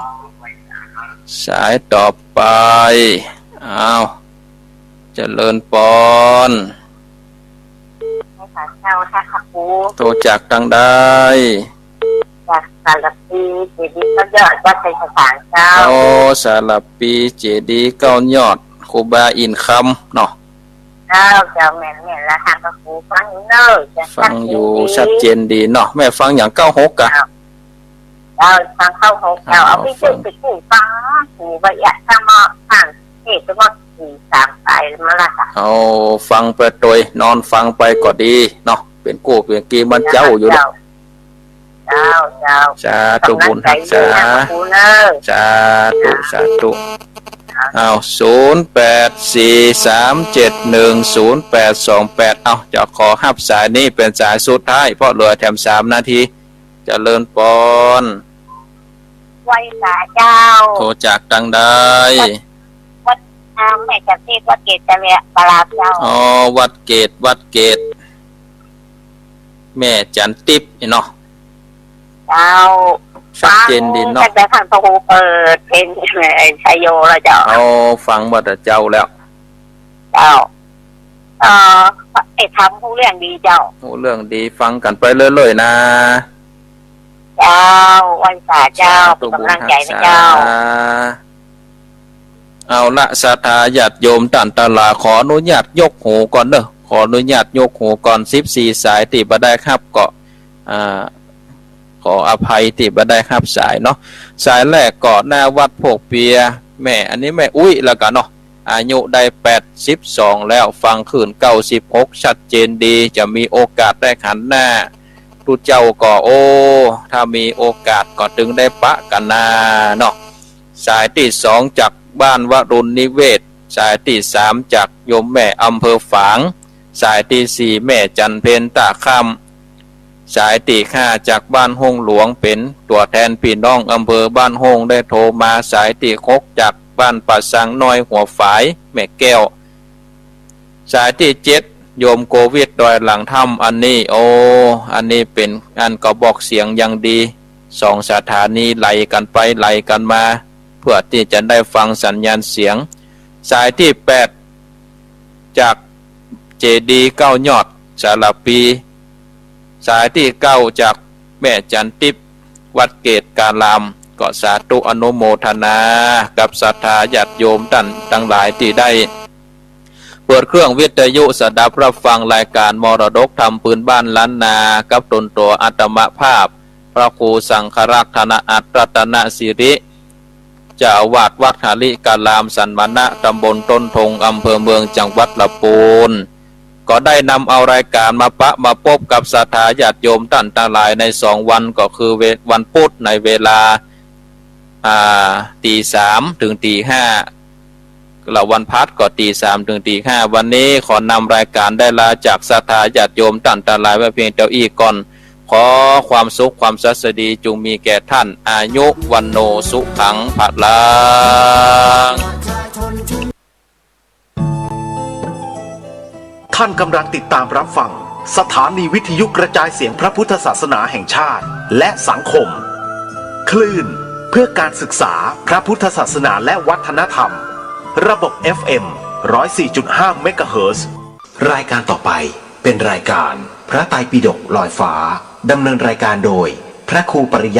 สายต่อไป อ้าว เจริญปอน เจ้า ค่ะ ค่ะ ครู โทรจากตังใด จากสารภี เจดีย์เก้ายอด วัดไชยสถานเจ้า อ๋อ สารภี เจดีย์เก้ายอด ครูบาอินคำเนาะ เจ้า เจ้า แม่น แม่นแล้วค่ะ พระครู ฟังอยู่เน้อ ฟังอยู่ ชัดเจนดี ชัดเจนดีเนาะ แม่ฟังอย่าง เก้าหก กะ เจ้า เจ้า ฟัง เก้าหก เจ้า เอา เอา ไป ฟัง ซื้อไปกู้ฟัง หูไปอยากจะมาฟังเทศน์ จะมาสี่สามสายมาละค่ะ เอา ฟังไปตวย นอนฟังไปก็ดีเนาะ เป๋นกู้เป๋นกีมันเจ้าอยู่เนาะ เจ้า เจ้า เจ้า สาธุบุญฮักษา กำลังใจ๋ดีนะ พระครูเน้อ สาธุ เจ้า สาธุ เจ้า อ้าว ศูนย์แปดสี่สามเจ็ดหนึ่งศูนย์แปดสองแปด อ้าว จะขอฮับสายนี้เป๋นสายสุดท้าย เพราะเหลือแถมสามนาที เจริญปอน ไหว้สาเจ้า โทรจากตังใด วัด วัด อ่า แม่จันทิพย์ วัดเกตเจริญพระรามเจ้า อ๋อ วัดเกต วัดเกต แม่จันทิพย์เนาะ เจ้า ชัดเจนดีเนาะ ตั้งแต่ต้านพระครูเปิดเพลง ไอ้ชัยโยแล้วเจ้า อ๋อ ฟังมาแต่เจ้าแล้ว เจ้า เอ่อ ไอ้ธรรมฮู้เรื่องดีเจ้า ฮู้เรื่องดี ฟังกั๋นไปเรื่อยๆ นะ เจ้า ไหว้สาเจ้า สาธุ เป๋นกำลังใจ๋นะเจ้า บุญฮักษา เอาละ ศรัทธาญาติโยมต้านตังหลาย ขออนุญาตยกหูก่อนเน้อ ขออนุญาตยกหูก่อน สิบสี่สายตี้บ่ได้ฮับก็ อ่า ข ขออภัยตี้บ่ได้ฮับสายเนาะ สายแรกก็หน้าวัดโพกเปีย แม่ อันนี้แม่อุ๊ยแล้วกั๋นเนาะ อายุได้แปดสิบสองแล้ว ฟังคลื่นเก้าสิบหกชัดเจนดี จะมีโอกาสได้หันหน้าตุ๊เจ้าก่อ โอ้ ถ้ามีโอกาสก็ตึงได้ปะกั๋นนาเนาะ สายตี้สองจากบ้านวรุณนิเวศ สายตี้สามจากโยมแม่อำเภอฝาง สายตี้สี่แม่จันเพ็ญต้าข้าม สายตี้ห้าจากบ้านโฮ่งหลวง เป๋นตั๋วแทนปี้น้องอำเภอบ้านโฮ่งได้โทรมา สายตี้หกจากบ้านป่าซางน้อยหัวฝาย แม่แก้ว สายตี้เจ็ดโยมโกวิทดอยหลังถ้ำ อันนี้ โอ้ อันนี้เป๋นอันกระบอกเสียงอย่างดี สองสถานีไหลกั๋นไปไหลกั๋นมา เพื่อตี้จะได้ฟังสัญญาณเสียง สายตี้แปดจากเจดีย์เก้ายอดสารภี สายตี้เก้าจากแม่จันติ๊บ วัดเกตการาม ก็สาธุอนุโมทนากับศรัทธาญาติโยมต้านตังหลายตี้ได้เปิดเครื่องวิทยุสดับฮับฟังรายก๋านมรดกธรรมปืนบ้านล้านนา กับตนตั๋วอาตมาภาพ พระครูสังฆรักษ์ธนอัตรัตนสิริ เจ้าอาวาสวัดหริการามสันมณะ ตำบลต้นทง อำเภอเมือง จังหวัดละปูน ก็ได้นำเอารายก๋านมาปะมาปบกับศรัทธาญาติโยมต้านตังหลายในสองวัน ก็คือเว- วันพุธในเวลา อ่า ตีสามเถิงตีห้า และวันพฤหัสก็ตีสามเถิงตีห้า วันนี้ขอนำรายก๋านได้ลาจากศรัทธาญาติโยมต้านตังหลายไว้เพียงเต้าอี้ก่อน ขอความสุขความสวัสดีจุ่งมีแก่ต้าน อายุ วัณโณ สุขัง พลัง ท่านกำลังติดตามรับฟังสถานีวิทยุกระจายเสียงพระพุทธศาสนาแห่งชาติและสังคม คลื่นเพื่อการศึกษาพระพุทธศาสนาและวัฒนธรรม ระบบ เอฟ เอ็ม ร้อยสี่จุดห้า เมกะเฮิรตซ์ รายการต่อไปเป็นรายการพระไตรปิฎกลอยฟ้า ดำเนินรายการโดยพระครูปริยัติ